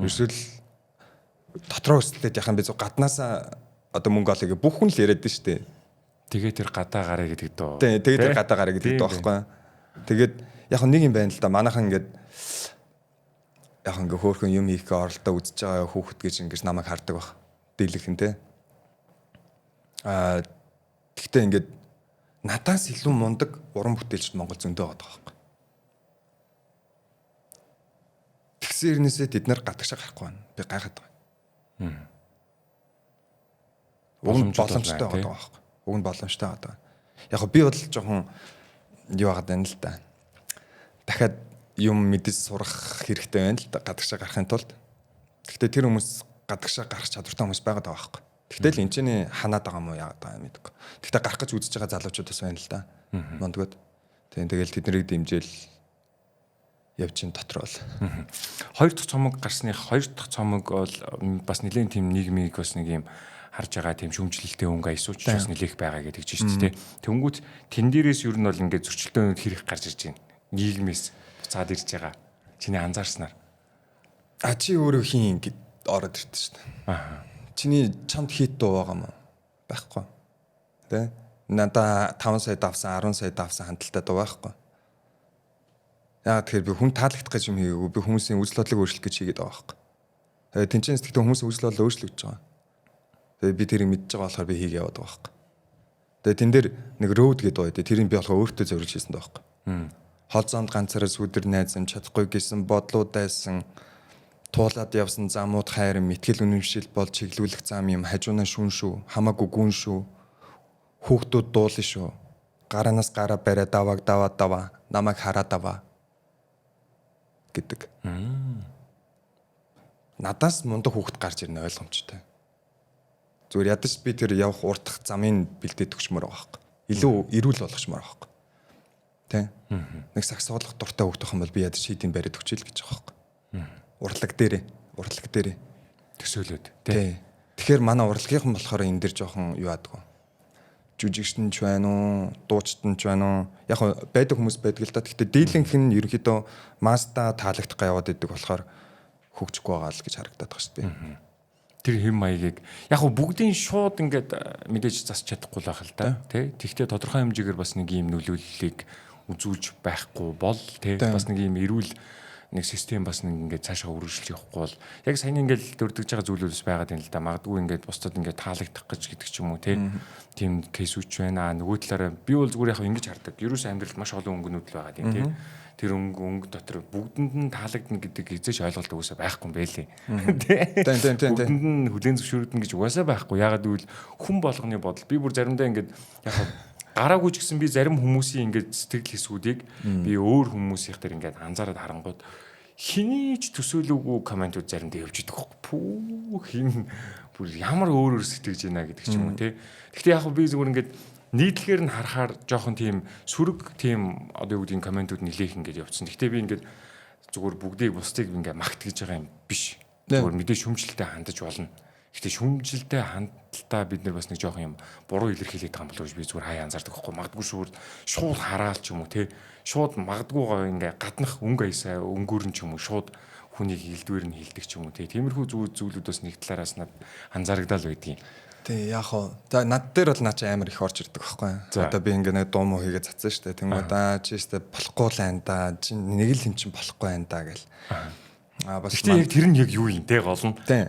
Ерөөсөө л дотроо өсөлтөд яхан би зөв гаднаасаа одоо мөнгө олъё гэх бүх хүн л яриад нь штэ. Тэгээ тэр гадаа гараа гэдэг дөө. Тэгээ тэр гадаа гараа гэдэг дөө байхгүй. Тэгээд яг нэг юм байна л да. Манайхан ингээд яг ингээ хөөхөн юм хийхээ оролдоо үзэж байгаа хүүхэд гэж ингэж намайг хардаг баг. Дийлэх нь те. Аа тэгтээ ингээд надаас илүү мундаг уран бүтээлчд Монгол зөндөө байгаа байхгүй. Тэгсэн хэрнээсээ тэд нар гадагшаа гарахгүй байна. Би гайхаад байгаа. Уг нь боломжтой байгаа байхгүй. Уг нь боломжтой байгаа. Яг би бол жоохон юу байгаад байна л да. Дахиад юм мэдэж сурах хэрэгтэй байна л да гадагшаа гарахын тулд. Гэхдээ тэр хүмүүс гадагшаа гарах чадвартай хүмүүс байгаад байгаа байхгүй. Тэгтэл энэ чинь ханаад байгаа юм уу яагаад байгаа юм мэдгүй. Тэгтээ гарах гэж үзэж байгаа залуучууд бас байна л да. Мондгод. Тийм тэгэл тэднийг дэмжээл явж чин дотор бол. Хоёр дахь цомог гарсных хоёр дахь цомог бол бас нэлээд тийм нийгмийг бас нэг юм харж байгаа тийм шүмжлэлтэй өнгө аясууч бас нэлээх байгаа гэдэг чинь шүү дээ. Тэнгүүт тэн дээрээс ер нь бол ингээд зөрчилдөөнүүд хэрэг гарч ирж байна. Нийгмээс буцаад ирж байгаа. Чиний анзаарснаар. А чи өөрөө хин гэд ороод ирдэ шүү дээ. Аа. Чиний чамд хит дуу байгаа мó? Байхгүй. Тэ? Надаа 5 сая давсан, 10 сая давсан хандлттай дуу байхгүй. Яагаад тэгэхээр би хүн таалагдах гэж юм хийгээгүй. Би хүмүүсийн үзэл бодлыг өөрчлөх гэж хийгээд байгаа байхгүй. Тэгээ тэнцэнс тэгтээ хүмүүсийн үзэл бодлоо өөрчлөгдөж байгаа. Тэгээ би тэрийг мэдж байгаа болохоор би хийгээ яваад байгаа байхгүй. Тэгээ тэн дээр нэг road гэдэг дуу байдаг. Тэрийг би болохоор өөртөө зориулж хийсэн даа байхгүй. Хол замд ганцаараа сүдэр найзам чадахгүй гэсэн бодлоо дайсан туулаад явсан замууд хайр мэтгэл үнэмшил бол чиглүүлэх зам юм хажуунаа шүн шүү хамаагүй гүн шүү хүүхдүүд дуулна шүү гараанаас гараа бариа давааг даваа даваа намайг хараа даваа гэдэг. Надаас мундаг хүүхд гарч ирнэ ойлгомжтой. Зүгээр ядаж би тэр явах урдах замыг бэлдээд өгчмөр байгаа байхгүй. Илүү эрүүл болгочмоор байгаа байхгүй. Тэ? Нэг саксоолох дуртай хүүхд байх юм бол би ядаж шийдийн бариад өгчээл гэж байгаа байхгүй. Урлаг дээрээ төсөөлөд тий. Тэгэхээр манай урлагийнхан болохоор энэ дэр жоохон юу аадгүй. Жүжигчтэн ч байна уу, дуучтан ч байна уу. Яг байдаг хүмүүс байдаг л да. Гэхдээ дийлэнх нь ерөнхийдөө маста таалагдах га яваад идэг болохоор хөгжихгүй байгаа л гэж харагдаад байгаа шүү дээ. Тэр хэм маягийг яг хөө бүгдийн шууд ингээд мэдээж засч чадахгүй л байх л да. Тий. Тэгвэл тодорхой хэмжээгээр бас нэг ийм нөлөөллийг үзүүлж байхгүй бол тий бас нэг ийм эрүүл нэг систем бас нэг ингээд цаашаа үргэлжлэж явахгүй бол яг саяны ингээд дурдж байгаа зүйлүүд бас байгаад байна л да. Магадгүй ингээд бусдад ингээд таалагдах гэж гэдэг ч юм уу тийм кейсүүд ч байна. Нөгөө талаараа би бол зүгээр яг ингэж хардаг. Ерөөс амьдралд маш олон өнгөнүүд л байгаа тийм тий. Тэр өнгө дотор бүгдэнд нь таалагдана гэдэг эзэж ойлголт угаасаа байхгүй юм байлээ. Тий. Бүгдэнд нь хүлээн зөвшөөрөгдөн гэж угаасаа байхгүй. Ягаад гэвэл хүн болгоны бодол би бүр заримдаа ингээд яг гараагүй ч гэсэн би зарим хүмүүсийн ингээд сэтгэл хэсгүүдийг би өөр хүмүүсийнх дээр ингээд анзаараад харангууд хэний ч төсөөлөөгүй комментууд заримдаа явж идэх байхгүй. Пүү хин бүр ямар өөр өөр сэтгэж байна гэдэг ч юм уу тий. Гэхдээ яг би зүгээр ингээд нийтлэгээр нь харахаар жоохон тийм сөрөг тийм одоо юу гэдгийг комментууд нилээх ингээд явцсан. Гэхдээ би ингээд зүгээр бүгдийг бусдыг ингээд магт гэж байгаа юм биш. Зүгээр мэдээ шүмжлэлтэй хандаж болно. Гэхдээ шүмжлэлтэй хандлтаа бид нар бас нэг жоохон юм буруу илэрхийлээд байгаа юм болов уу гэж би зүгээр хаяа анзаардаг байхгүй. Магадгүй шууд хараал ч юм уу тий. Шууд магадгүй гоо ингээ гаднах өнгө аясаа өнгөөр нь ч юм уу шууд Хүнийг хилдвэр нь хилдэг ч юм уу те. Тиймэрхүү зүйлүүд бас нэг талаараас над анзаарагдал байдгийн. Тий, яг хоо. За над дээр бол наа чи амар их орж ирдэг байхгүй. Одоо би ингээ нэг дуу муу хийгээ цацсан шүү дээ. Тэнгүүд аа чи өстэй болохгүй л байна да. Чи нэг л юм чинь болохгүй байна да гэл. Аа бас Гэхдээ яг тэр нь яг юу юм те гол нь. Тий.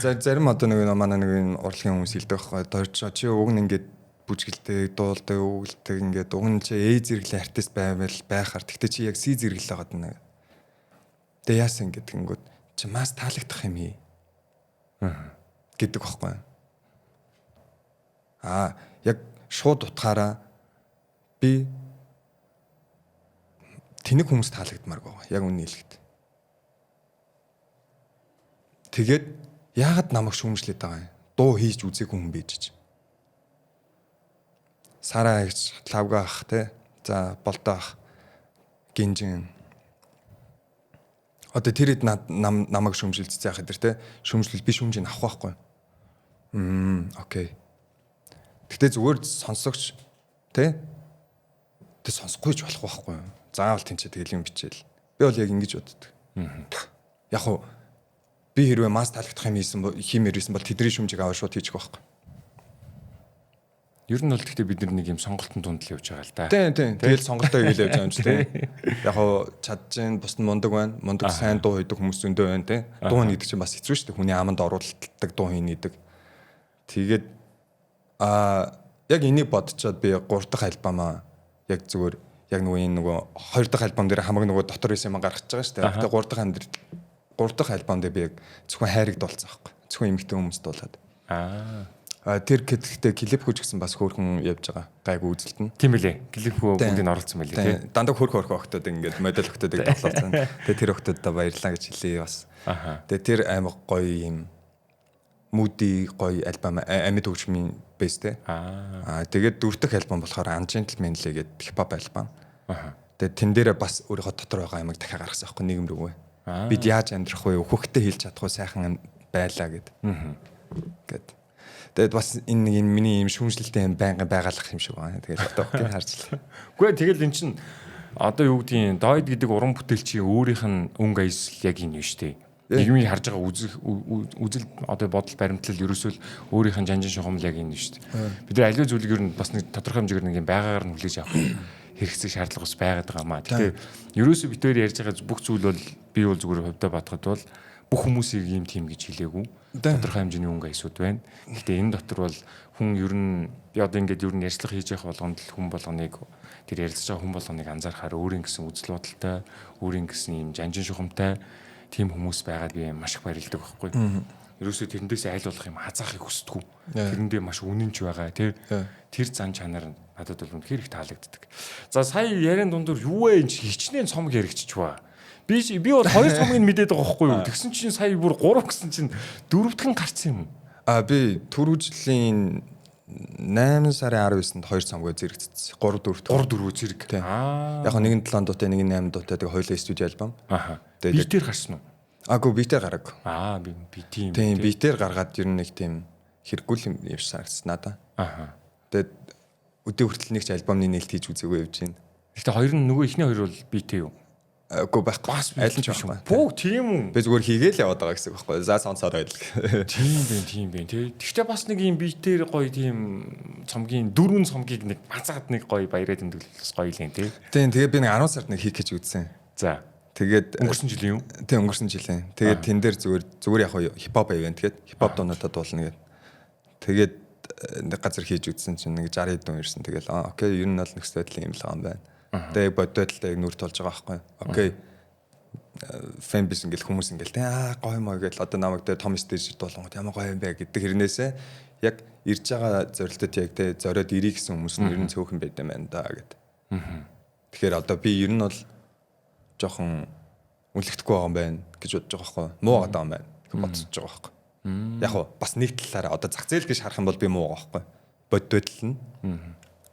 За зарим одоо нэг манай нэг энэ урлагийн хүмүүс хэлдэг байхгүй. Дорж чи уг нь ингээд бүжгэлдэг, дуулдаг, өгөлдөг ингээд уг нь чи A зэрэглэлийн артист байвал байхаар. Тэгтээ чи яг C зэрэглэл байгаад байна. Тэгээ яасан ингээд тэгэнгүүт чи мас таалагдах юм хий. Гэдэг байхгүй. Аа яг шууд утгаараа би тэнэг хүмүүс таалагдмааргүй байгаа. Яг үнэ хэлэхэд. Тэгээд яагаад намайг шүүмжлээд байгаа юм? Дуу хийж үзээгүй хүн байж ч. Сараа ягч, Лавга ах те. За Болдоо ах, Гинжин. Одоо тэр хэд намайг шүүмжилж яах тэр те. Шүүмжлэл би шүүмжийг авах байхгүй. Окей. Гэтэ зүгээр сонсогч те. Тэ сонсохгүй ч болох байхгүй. Заавал тэнцээ тэгэл юм бичээл. Би бол яг ингэж боддог. Яг хуу би хэрвээ масс таалагдах юм хийсэн хиймээр исэн бол тэдний шүмжийг аваад шууд хийчих байхгүй. Ер нь бол гэхдээ бид нэг юм сонголтын тунд л явж байгаа л да. Тийм. Тэгэл сонголтоо хийгээл явж байгаа юм чи тийм. Яг хуу чадчихээн бус нь мундаг байна. Мундаг сайн дуу хийдэг хүмүүс зөндөө байна тийм. Дуу хийнэ гэдэг чинь бас хэцүү шүү дээ. Хүний аманд оруулдаг дуу хийнэ гэдэг. Тэгээд яг энийг бодцоод би 3 дахь альбомаа яг зүгээр яг нөгөө энэ нөгөө 2 дахь альбом дээр хамаг нөгөө дотор байсан юм гаргаж байгаа шүү дээ. Тэгээ 3 дахь альбом дээр би яг зөвхөн хайрыг дуулсан байхгүй. Зөвхөн эмэгтэй хүмүүс дуулаад. Тэр гэхдээ клип хүч гэсэн бас хөөрхөн явж байгаа. Гайгүй үзэлт нь. Тийм билээ. Клип хүү бүгдийг оролцсон байлээ тий. Дандаа хөөрхөн охтууд ингээд модель охтуудыг тоглолцсон. Тэгээ тэр охтуудаа баярлалаа гэж хэлье бас. Тэгээ тэр амар гоё юм moody гоё альбом амьд хөгжмийн бэс те. Тэгээд дөрөв дэх альбом болохоор Ungentleman лээ гэдэг хипхоп альбом. Тэгээд тэн дээрээ бас өөрийнхөө дотор байгаа юмыг дахиад гаргасан байхгүй нийгэм рүүгээ. Бид яаж амьдрах вэ? Хөхтэй хэлж чадах уу сайхан байлаа гэд. Гэд. Тэгээд бас энэ нэг миний юм шүүмжлэлтэй юм байнга байгалах юм шиг байна. Тэгээд одоо окей харжлаа. Үгүй тэгэл эн чинь одоо юу гэдгийг Дойд гэдэг уран бүтээлчийн өөрийнх нь өнгө аяс яг энэ юм шүү дээ. Нийгмийг харж байгаа үзэл одоо бодол баримтлал ерөөсөө л өөрийнх нь жанжин шугам л яг энэ шүү дээ. Бид нар аливаа зүйлийг ер нь бас нэг тодорхой хэмжээгээр нэг юм байгаагаар нь хүлээж авах хэрэгцээ шаардлага бас байгаад байгаа маа. Тэгэхээр ерөөсөө бид хоёр ярьж байгаа бүх зүйл бол би бол зүгээр хувьдаа бодоход бол бүх хүмүүсийг ийм тийм гэж хэлээгүй. Тодорхой хэмжээний өнгө аясууд байна. Гэхдээ энэ дотор бол хүн ер нь би одоо ингээд ер нь ярьцлага хийж явах болгонд л хүн болгоныг тэр ярилцж байгаа хүн болгоныг анзаарахаар өөрийн гэсэн үзэл бодолтой, өөрийн гэсэн ийм жанжин шухамтай тийм хүмүүс байгаад би маш их баярлдаг байхгүй. Ерөөсөө тэрнээс айл болох юм хазаахыг хүсдэггүй. Тэрэндээ маш үнэнч байгаа тий. Тэр зан чанар надад бол үнэхээр их таалагддаг. За сая яриан дундуур юу вэ энэ хичнээн цомог яригдчих ва. Би бол хоёр цомгийг мэдээд байгаа байхгүй юу. Тэгсэн чинь сая бүр 3 гэсэн чинь дөрөвдөх нь гарсан юм. Би түрүү жилийн 8 сарын 19-нд 2 цомгоо зэрэгцсэн. 3 4 3 4 зэрэг. Яг нэг нь 7 дуутай, нэг нь 8 дуутай тэг хоёулаа студио альбом. Аа. Битээр гарсан уу? Аагүй битээр гараагүй. Би тийм. Тийм битээр гаргаад ер нь нэг тийм хэрэггүй юм шиг санагдсан надаа. Аа. Тэгээд өдөө хүртэл нэг ч альбомны нээлт хийж үзээгүй явж байна. Гэхдээ хоёр нь нөгөө эхний хоёр бол битээ юу? Үгүй байхгүй. Бас аль нь ч биш. Бүү тийм үү? Би зүгээр хийгээл яваад байгаа гэсэн үг байхгүй. За сонсоод байл. Тийм байх тий. Гэхдээ бас нэг юм битээр гоё тийм цомгийн дөрвөн цомгийг нэг базаад нэг гоё баяраа тэмдэглэх бас гоё л юм тий. Тийм тэгээ би нэг 10 сард нэг хийх гэж үзсэн. За. Тэгээд өнгөрсөн жилийн юу? Тийм өнгөрсөн жилийн. Тэгээд тэн дээр зүгээр яг хипхоп ивент гээд хипхоп дуунуудаа дуулна гээд. Тэгээд нэг газар хийж үзсэн чинь нэг 60 хэдэн ирсэн. Тэгэл окей ер нь бол нөхцөл байдлын юм л байгаа юм байна. Тэгээ бодит байдалтай яг нүр тулж байгаа байхгүй. Окей. Фэн бис ингээл хүмүүс ингээл тэ гоё мой гэл одоо намайг тэ том stage дуулангууд ямар гоё юм бэ гэдэг хэрнээсээ яг ирж байгаа зорилтод яг тэ зориод ирэх гэсэн хүмүүс нь ер нь цөөхөн байд юм байна да гэд. Тэгэхээр одоо би ер нь бол жоохон үнэлэхгүй байгаа юм байна гэж бодож байгаа байхгүй. Муу байгаа юм байна гэж бодож байгаа байхгүй. Яг хуу бас нэг талаараа одоо зах зээл гэж харах юм бол би муу байгаа байхгүй. Бодит байдал нь.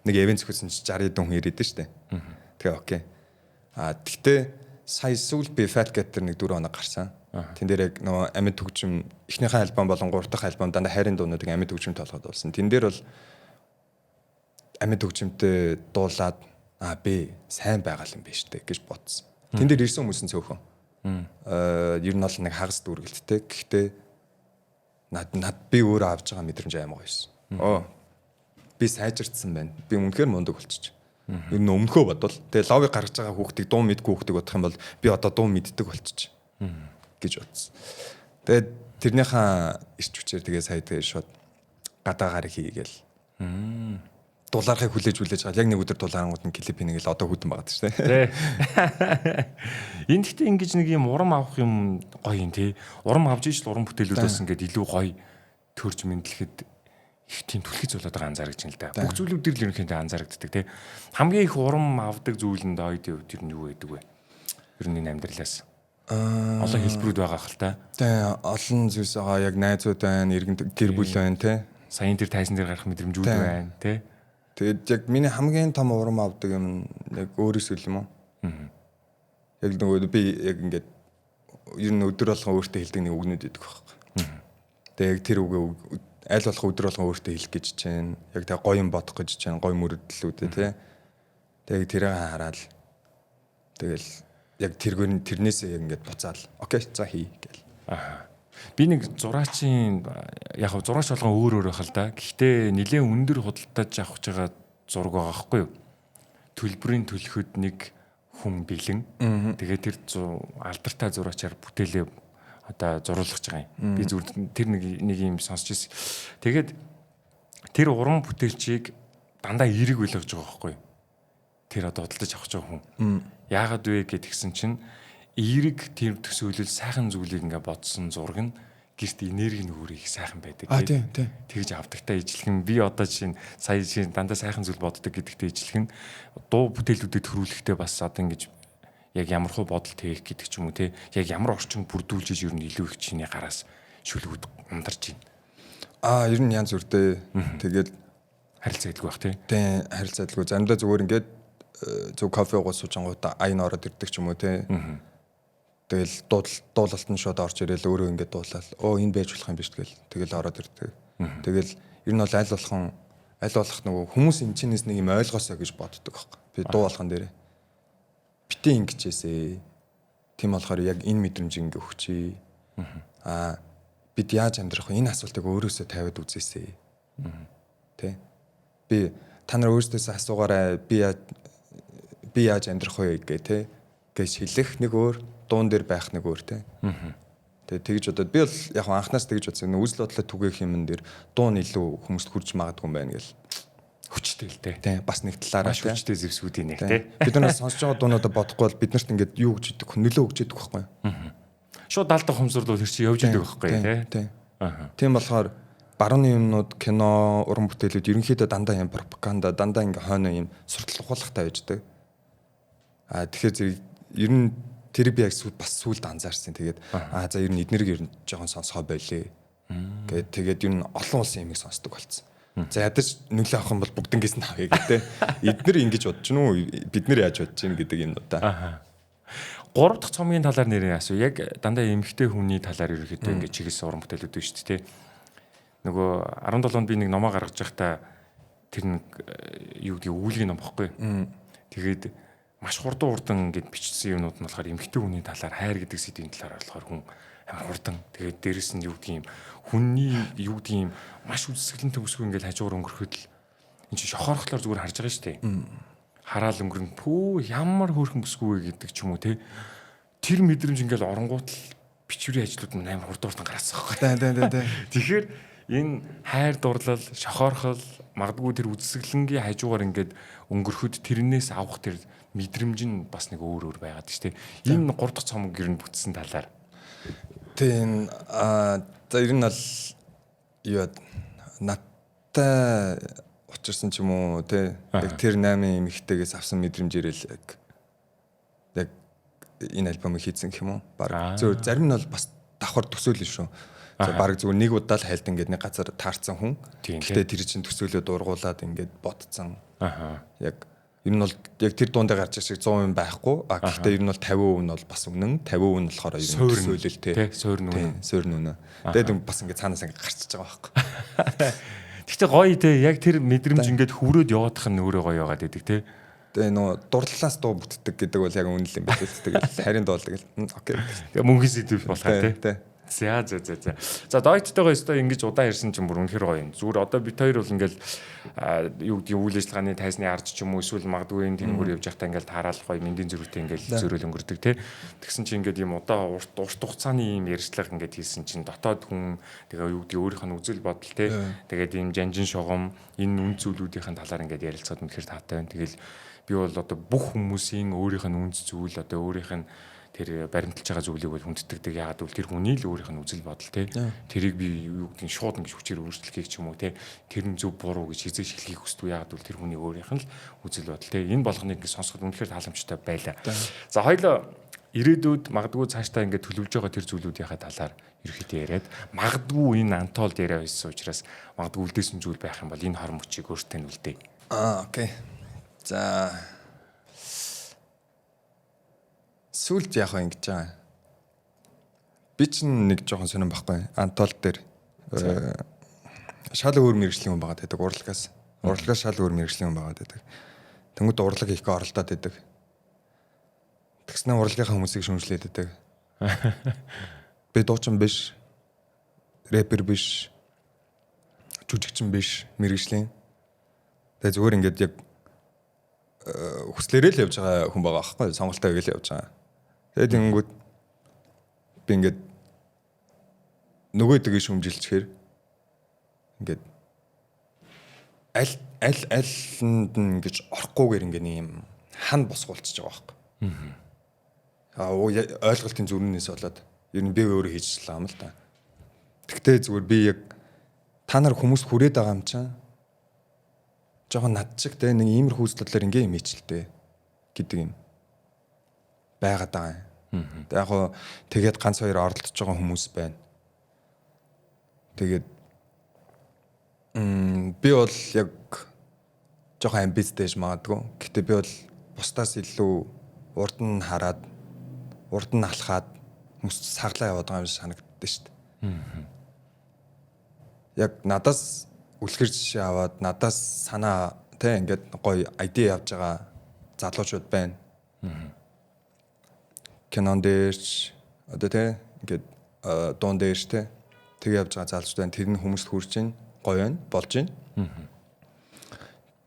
Нэг эвент зөхөсөн чи 60 хэдэн хүн ирээд штэ. Тэгээ окей. Тэгтээ сая сүүл би Fat Cat тэр нэг 4 хоног гарсан. Тэн дээр яг нөгөө амьд хөгжим эхнийхээ альбом болон 3 дахь альбом дандаа хайрын дуунуудыг амьд хөгжим толгойд болсон. Тэн дээр бол амьд хөгжимтэй дуулаад би сайн байгаа юм биш үү гэж бодсон. Тэн дээр ирсэн хүмүүс нь цөөхөн. Ер нь бол нэг хагас дүүргэлттэй. Гэхдээ над би өөрөө авч байгаа мэдрэмж амар гоё шээ. Оо. Би сайжирдсан байна. Би үнэхээр мундаг болчих. Ер нь өмнөхөө бодвол тэгээ ловыг гаргаж байгаа хүүхдийг дуу мэдгүй хүүхдийг бодох юм бол би одоо дуу мэддэг болчих гэж бодсон. Тэгээд тэрнийхээ ирч хүчээр тэгээ сая тэгээ шууд гадаагаар хийгээл. Дулаархыг хүлээж байгаа. Яг нэг өдөр дулаарангууд нь клип хийнэ гэл одоо хүдэн байгаа шүү дээ. Энэ гэхдээ ингэж нэг юм урам авах юм гоё юм тий. Урам авч ижил уран бүтээлүүд бас ингээд илүү гоё төрж мэдлэхэд их тийм түлхэц болоод байгаа анзаарч байна л да. Бүх зүйлүүд төр л ерөнхийдөө анзаарагддаг тий. Хамгийн их урам авдаг зүйл нь дойдын хувьд ер нь юу байдаг вэ? Ер нь энэ амьдралаас. Олон хэлбэрүүд байгаа хэл та. Тий, олон зүйлс байгаа. Яг найзууд байна, иргэн гэр бүл байна тий. Саяын тэр тайзан дээр гарах мэдрэмжүүд байна тий. Тэгээд яг миний хамгийн том урам авдаг юм яг өөрөөсөө л юм уу? Яг нөгөө би яг ингээд ер нь өдөр болгон өөртөө хэлдэг нэг үгнүүд идэх байхгүй. Тэгээд яг тэр үгээ аль болох өдөр болгон өөртөө хэлэх гэж чинь, яг тэг гоё юм бодох гэж чинь, гоё мөрөдлүүдээ тий. Тэгээд тэрийг хараад тэгэл яг тэргээр тэрнээсээ яг ингээд буцаал. Окей, за хий гэл. Аа. Би нэг зураачийн яг зураач болгон өөр өөр байх л да. Гэхдээ нэлээд өндөр худалдаж авах гэж байгаа зураг байгаа байхгүй юу? Төлбөрийн төлөхөд нэг хүн бэлэн. Тэгээд тэр алдартай зураачаар бүтээлээ одоо зуруулах гэж байгаа юм. Би зүгээр тэр нэг юм сонсч ирсэн. Тэгээд тэр уран бүтээлчийг дандаа эерэг ойлгож байгаа байхгүй юу? Тэр одоо худалдаж авах гэж байгаа хүн. Яагаад вэ гэдгсэн чинь эерэг тэр төсөөлөл сайхан зүйлийг ингээ бодсон зураг нь гэрт энерги нь өөр их сайхан байдаг. Аа тийм тийм. Тэгж авдагтай ижилхэн би одоо жишээ нь сая жишээ дандаа сайхан зүйл боддог гэдэгтэй ижилхэн дуу бүтээлүүдэд төрүүлэхдээ бас одоо ингэж яг ямар хуу бодол тээх гэдэг ч юм уу те яг ямар орчин бүрдүүлж иж ер нь илүү их чиний гараас шүлгүүд ундарч байна. Аа ер нь янз бүрдээ. Тэгээд харилцаа идэггүй бах те. Тийм харилцаа идэггүй. Заримдаа зүгээр ингээд зөв кофе уугаад суужангуудаа аян ороод ирдэг ч юм уу те. Тэгэл дуулалт нь шууд орж ирээл өөрөө ингээд дуулаад оо энэ байж болох юм биш тэгэл тэгэл ороод ирдэг. Тэгэл ер нь бол аль болох нөгөө хүмүүс энэ чинээс нэг юм ойлгосоо гэж боддог байхгүй. Би дуу болгон дээрээ битээ ингэжээсээ. Тийм болохоор яг энэ мэдрэмж ингээ өгчээ. Аа бид яаж амьдрах вэ? Энэ асуултыг өөрөөсөө тавиад үзээсэй. Тэ? Би та нар өөрсдөөсөө асуугаарай. Би яаж амьдрах вэ гэ тэ гэж хэлэх нэг өөр, дуун дээр байх нэг өөр тэ. Тэгээ тэгж бодоод би бол яг анхнаас тэгж бодсон. Үзэл бодлоо түгээх юм дээр дуу нь илүү хүмүүст хүрч магадгүй юм байна гэл. Хүчтэй л дээ. Тийм бас нэг талаараа тийм хүчтэй зэвсгүүдийн нэг тийм. Бид нар сонсож байгаа дуунуудаа бодохгүй бол бид нарт ингээд юу гэж идэг нөлөө өгч идэг байхгүй юу? Шууд далдах хомсорлол тэр чинь явж идэг байхгүй тийм. Тийм болохоор барууны юмнууд, кино, уран бүтээлүүд ерөнхийдөө дандаа юм пропаганда, дандаа ингээ хойно юм суртал ухуулгатай байждаг. Аа тэгэхээр зэрэг ер нь тэр би яг бас сүулт анзаарсан. Тэгээд аа за ер нь эднэрийг ер нь жоохон сонсгоо байлээ. Гээд тэгээд ер нь олон улсын юмыг сонсдог болсон. За ядаж нөлөө авах юм бол бүгднгээс нь авъя гэдэг. Эднэр ингэж бодож гин үү? Бид нэр яаж бодож гин гэдэг юмнуудаа. Аа. Гурав дахь цомгийн талаар нэрээ асуу. Яг дандаа эмэгтэй хүний талаар ерөнхийдөө ингэж чиглэсэн уран бүтээлүүд байна шүү дээ. Нөгөө 17 онд би нэг номоо гаргаж байхдаа тэр нэг юу гэдэг үүлгийн ном бохгүй. Тэгээд маш хурдан ингэж бичсэн юмнууд нь болохоор эмэгтэй хүний талаар хайр гэдэг сэдвийн талаар болохоор хүн амар хурдан. Тэгээд дээрэс нь юу гэдэг юм хүний юу гэдэг юм маш үзэсгэлэн төгсгөө ингээд хажуугаар өнгөрөхөд л эн чинь шохоорхлоор зүгээр харж байгаа шүү дээ. Хараал өнгөрн пүү ямар хөөрхөн бүсгүй вэ гэдэг ч юм уу те. Тэр мэдрэмж ингээд оронгуут л бичвэрийн ажлууд нь амар хурдан гараасан байхгүй. Тийм. Тэгэхээр энэ хайр дурлал, шохоорхол магадгүй тэр үзэсгэлэнгийн хажуугаар ингээд өнгөрөхөд тэрнээс авах тэр мэдрэмж нь бас нэг өөр өөр байгаад шүү дээ. Энэ гурав дахь цомог ер нь бүтсэн талаар. Тийм за ер нь бол юу надтай учирсан ч юм уу те яг тэр 8 эмэгтэйгээс авсан мэдрэмжээрээ л яг энэ альбомыг хийсэн гэх юм уу? Бараг зөв зарим нь бол бас давхар төсөөлөл шүү. За бараг зүгээр нэг удаа л хайлт ингээд нэг газар таарсан хүн. Гэхдээ тэр чинь төсөөлөө дургуулад ингээд бодцсон. Аа. Яг ер нь бол яг тэр дундаа гарч ирэх шиг 100% байхгүй. А гэхдээ ер нь бол 50% нь бол бас үнэн, 50% нь болохоор ер нь төсөөлөл тий. Суурь нь үнэн. Суурь нь үнэн. Тэгээд бас ингээд цаанаас ингээд гарчиж байгаа байхгүй. Гэхдээ гоё тий. Яг тэр мэдрэмж ингээд хүрээд яваадах нь өөрөө гоё яваад идэг тий. Тэгээ нөө дурлалаас дуу бүтдэг гэдэг бол яг үнэн л юм байна л тэгэл харин дуулдаг л окей. Тэгээ мөнхийн сэдв болохоор тий. За за за за. За Дойттойгоо өстой ингэж удаан ярьсан чинь бүр үнэхэр гоё юм. Зүгээр одоо бит хоёр бол ингээл юу гэдэг үйл ажиллагааны тайзны арж ч юм уу эсвэл магадгүй энэ тэнгүүр явж байхдаа ингээл таараал гоё мэндийн зөрүүтэй ингээл зөрөөл өнгөрдөг тий. Тэгсэн чинь ингээд ийм удаа урт урт хугацааны ийм ярьцлага ингээд хийсэн чинь дотоод хүн тэгээ юу гэдэг өөрийнх нь үзэл бодол тий. Тэгээд ийм жанжин шугам энэ үн зүйлүүдийн талаар ингээд ярилцаад үнэхэр таатай байна. Тэгэл би бол одоо бүх хүмүүсийн өөрийнх нь үнц зүйл одоо өөрийнх нь тэр баримталж байгаа зүйлийг бол хүндэтгдэг. Яагаад гэвэл тэр хүний л өөрийнх нь үзэл бодол те. Тэрийг би юу гэдгийг шууд ингэж хүчээр өөрчлөхийг ч юм уу те. Тэр нь зөв буруу гэж хизээ шилхийг хүсдэг. Яагаад гэвэл тэр хүний өөрийнх нь л үзэл бодол те. Энэ болгоныг ингэ сонсоход үнэхээр тааламжтай байлаа. За хоёлоо ирээдүйд магадгүй цаашдаа ингээд төлөвлөж байгаа тэр зүйлүүдийнхаа талаар ерөөхдөө яриад магадгүй энэ антол яриа байсан учраас магадгүй үлдээсэн зүйл байх юм бол энэ хорон мөчийг өөртөө нь үлдээ. Аа окей. За сүлд яг ингэж байгаа. Би чинь нэг жоохон сонирн байхгүй. Антол дээр шал өөр мэрэгжлийн хүн байгаа гэдэг урлагаас. Урлагаас шал өөр мэрэгжлийн хүн байгаа гэдэг. Тэнгүүд урлаг хийх гээ оролдоод байдаг. Тэгснэ урлагийнхаа хүмүүсийг шүмжлээд байдаг. Би дуучин биш. Рэпер биш. Жүжигчин биш мэрэгжлийн. Тэгээ зүгээр ингээд яг хүслээрээ л явж байгаа хүн байгаа аахгүй сонголтоо хийгээл явж байгаа. Тэгээд тэгэнгүүт би ингээд нөгөөдгөө шүмжилчихээр ингээд аль аль альнд нь ингэж орохгүйгээр ингээд юм хан босгуулчихж байгаа байхгүй. Аа ойлголтын зүрхнээс болоод ер нь би өөрөө хийж л байгаа юм л та. Тэгтээ зүгээр би яг та нар хүмүүс хүрээд байгаа юм чинь жоохон над чиг те нэг иймэрхүү үзэл бодлоор ингээ юм хийчлээ гэдэг юм байгаад байгаа юм. Тэг яг хоо тэгээд ганц хоёр оролдож байгаа хүмүүс байна. Тэгээд би бол яг жоохон амбицтай байж магадгүй. Гэтэ би бол бусдаас илүү урд нь хараад урд нь алхаад хүмүүс саглаа яваад байгаа юм шиг санагддаг шүү дээ. Яг надаас үлгэр жишээ аваад надаас санаа те ингээд гоё ID явж байгаа залуучууд байна. Кинон дээрч одоо те ингээд дуун дээрч те тэг явж байгаа залуучууд байна. Тэр нь хүмүүст хүрч байна, гоё байна, болж байна.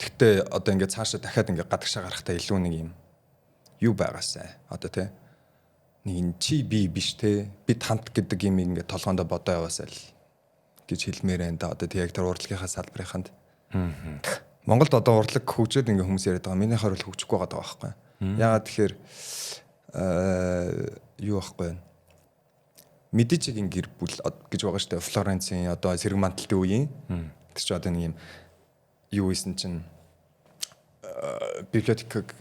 Тэгтээ одоо ингээд цаашаа дахиад ингээд гадагшаа гарахтаа илүү нэг юм юу байгаасай. Одоо те нэг энэ чи би биш те бид хамт гэдэг юм ингээд толгоондоо бодоо яваасай л гэж хэлмээр байна да. Одоо тэг яг тэр урлагийнхаа салбарынханд. Монголд одоо урлаг хөгжөөд ингээ хүмүүс яриад байгаа. Миний харуул хөгжихгүй байгаа байхгүй. Яагаад тэгэхээр юу байхгүй вэ? Медичигийн гэр бүл гэж байгаа шүү дээ. Флоренцийн одоо сэрэг манталтын үеийн. Тэр чинь одоо нэг юм юу исэн чинь библиотек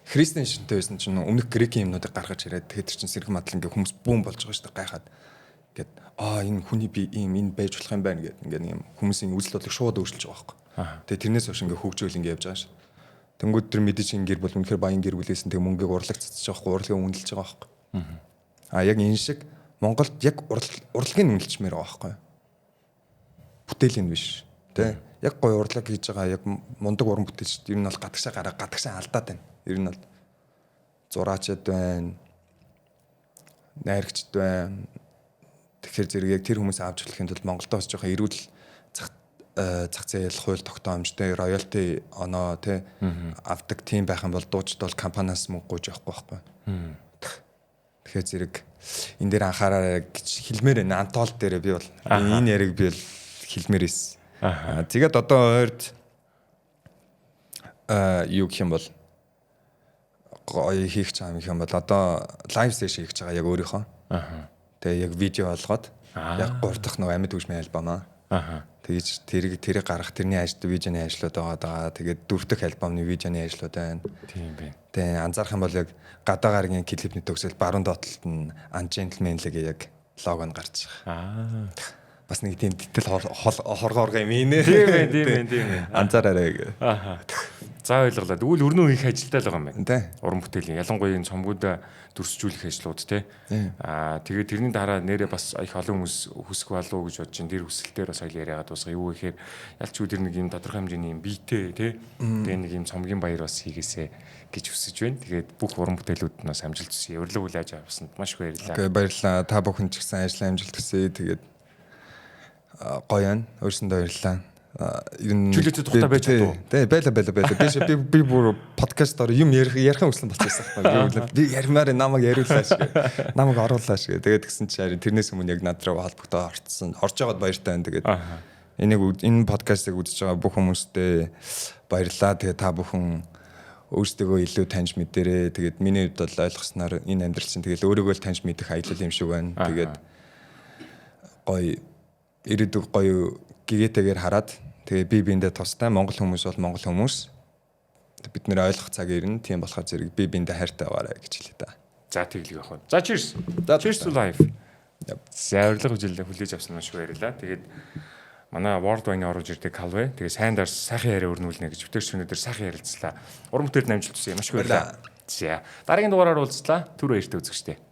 христийн шинтэй байсан чинь өмнөх грекийн юмнуудыг гаргаж ирээд тэгээд тэр чинь сэрэг мантал ингээ хүмүүс бүүн болж байгаа шүү дээ. Гайхаад ингээд энэ хүний би ийм энэ байж болох юм байна гэдэг ингээд юм хүмүүсийн үзэл бодлыг шууд өөрчилж байгаа байхгүй. Тэгээ тэрнээс хойш ингээд хөгжөөл ингээд явж байгаа ш. Тэнгүүд тэр Медичийн гэр бүл үнэхээр баян гэр бүлээсэн тэг мөнгийг урлаг цацж байгаа байхгүй, урлагийг үнэлж байгаа байхгүй. А яг энэ шиг Монголд яг урлагийг үнэлчмээр байгаа байхгүй. Бүтээлийн биш тэ. Яг гоё урлаг хийж байгаа яг мундаг уран бүтээлч ер нь бол гадагшаа гараа гадагшаа алдаад байна. Ер нь бол зураачд байна. Найрагчд байна. Тэгэхээр зэрэг яг тэр хүмүүсээ авч эхлэхийн тулд Монголдо бас жоохон эрүүл зах зээл, хууль тогтоомжтой, роялти оноо тий авдаг тийм байх юм бол дуучид бол компаниас мөнгө гуйж явахгүй байхгүй. Тэгэхээр зэрэг энэ дээр анхаараарай гэж хэлмээр байна. Антол дээр би бол энэ яриг би бол хэлмээр эс. Тэгээд одоо ойрд юу гэх юм бол гоё хийх чам юм бол одоо live session хийх гэж байгаа яг өөрийнхөө. Тэгээ яг видео олгоод яг 3 дахь нөгөө амьд хөгжмийн альбом аа. Тэгэж тэрийг гаргах тэрний ажил видеоны ажлууд байгаа даа. Тэгээд 4 дахь альбомны видеоны ажлууд байна. Тийм байна. Тэгээ анзаарах юм бол яг гадаа гаргийн клипний төгсөл баруун доотлолт нь Ungentleman лэг яг лого нь гарч байгаа. Бас нэг тийм тэтэл хоргоорго юм ийнэ. Тийм ээ, тийм ээ, тийм ээ. Анзаараарай гэ. Аа. За, ойлголоо. Тэгвэл өрнөө их ажилтаа л байгаа юм байна. Тэ. Уран бүтээлийн, ялангуяа энэ цомгуудаа дүрсжүүлэх ажлууд те. Аа, тэгээд тэрний дараа нэрээ бас их олон хүмүүс хүсэх болов уу гэж бодож чинь тэр хүсэлтээр бас хоёул яриагаа дуусгая. Юу гэхээр ялчгүй тэр нэг юм тодорхой хэмжээний юм биетэй те. Тэгээ нэг юм цомгийн баяр бас хийгээсэ гэж хүсэж байна. Тэгээд бүх уран бүтээлүүд нь бас амжилт хүсье. Урилга хүлээж авсанд маш их баярлалаа. Okay, баярлалаа. Та бүхэн ч гэсэн ажлын амжилт хүсье. Тэгээд гоё байна. Өөрсөндөө баярлалаа. Ер нь Чөлөөтэй тухтай байж чадав уу? Тий, байла, байла, байла. Би бүр подкастаар юм ярих ярихын хүсэл болчихсон байхгүй. Би ярмаар, намайг яриулааш гэ. Намайг оруулааш гэ. Тэгээд тэгсэн чи харин тэрнээс өмнө яг над руу холбогдоо орцсон. Орж байгаад баяртай байна. Тэгээд энийг энэ подкастыг үзэж байгаа бүх хүмүүстээ баярлалаа. Тэгээд та бүхэн өөрсдөө илүү таньж мэдэрээ. Тэгээд миний хувьд бол ойлгосноор энэ амьдрал чинь тэгэл өөрийгөө л таньж мэдэх аялал юм шиг байна. Тэгээд гоё ирээдүг гоё гэгээтэйгээр хараад, тэгээ би биендээ тустай. Монгол хүмүүс бол монгол хүмүүс, бид нэр ойлгох цаг ирнэ. Тийм болохоор зэрэг би биендээ хайртай байгаарай гэж хэлье та. За, тэглэг явах. За, cheers. За. Cheers to life. За, урилга хүлээж авсан маш их баярлалаа. Тэгээд манай World Wine оруулж ирдэг Calve. Тэгээ сайн дарс, сайхан яриа өрнүүлнэ гэж битэрч өнөөдөр сайхан ярилцлаа. Уран бүтээлд амжилт хүсье. Маш их баярлалаа. За, дараагийн дугаараар уулзлаа. Түр баяртай, үзэгчдээ.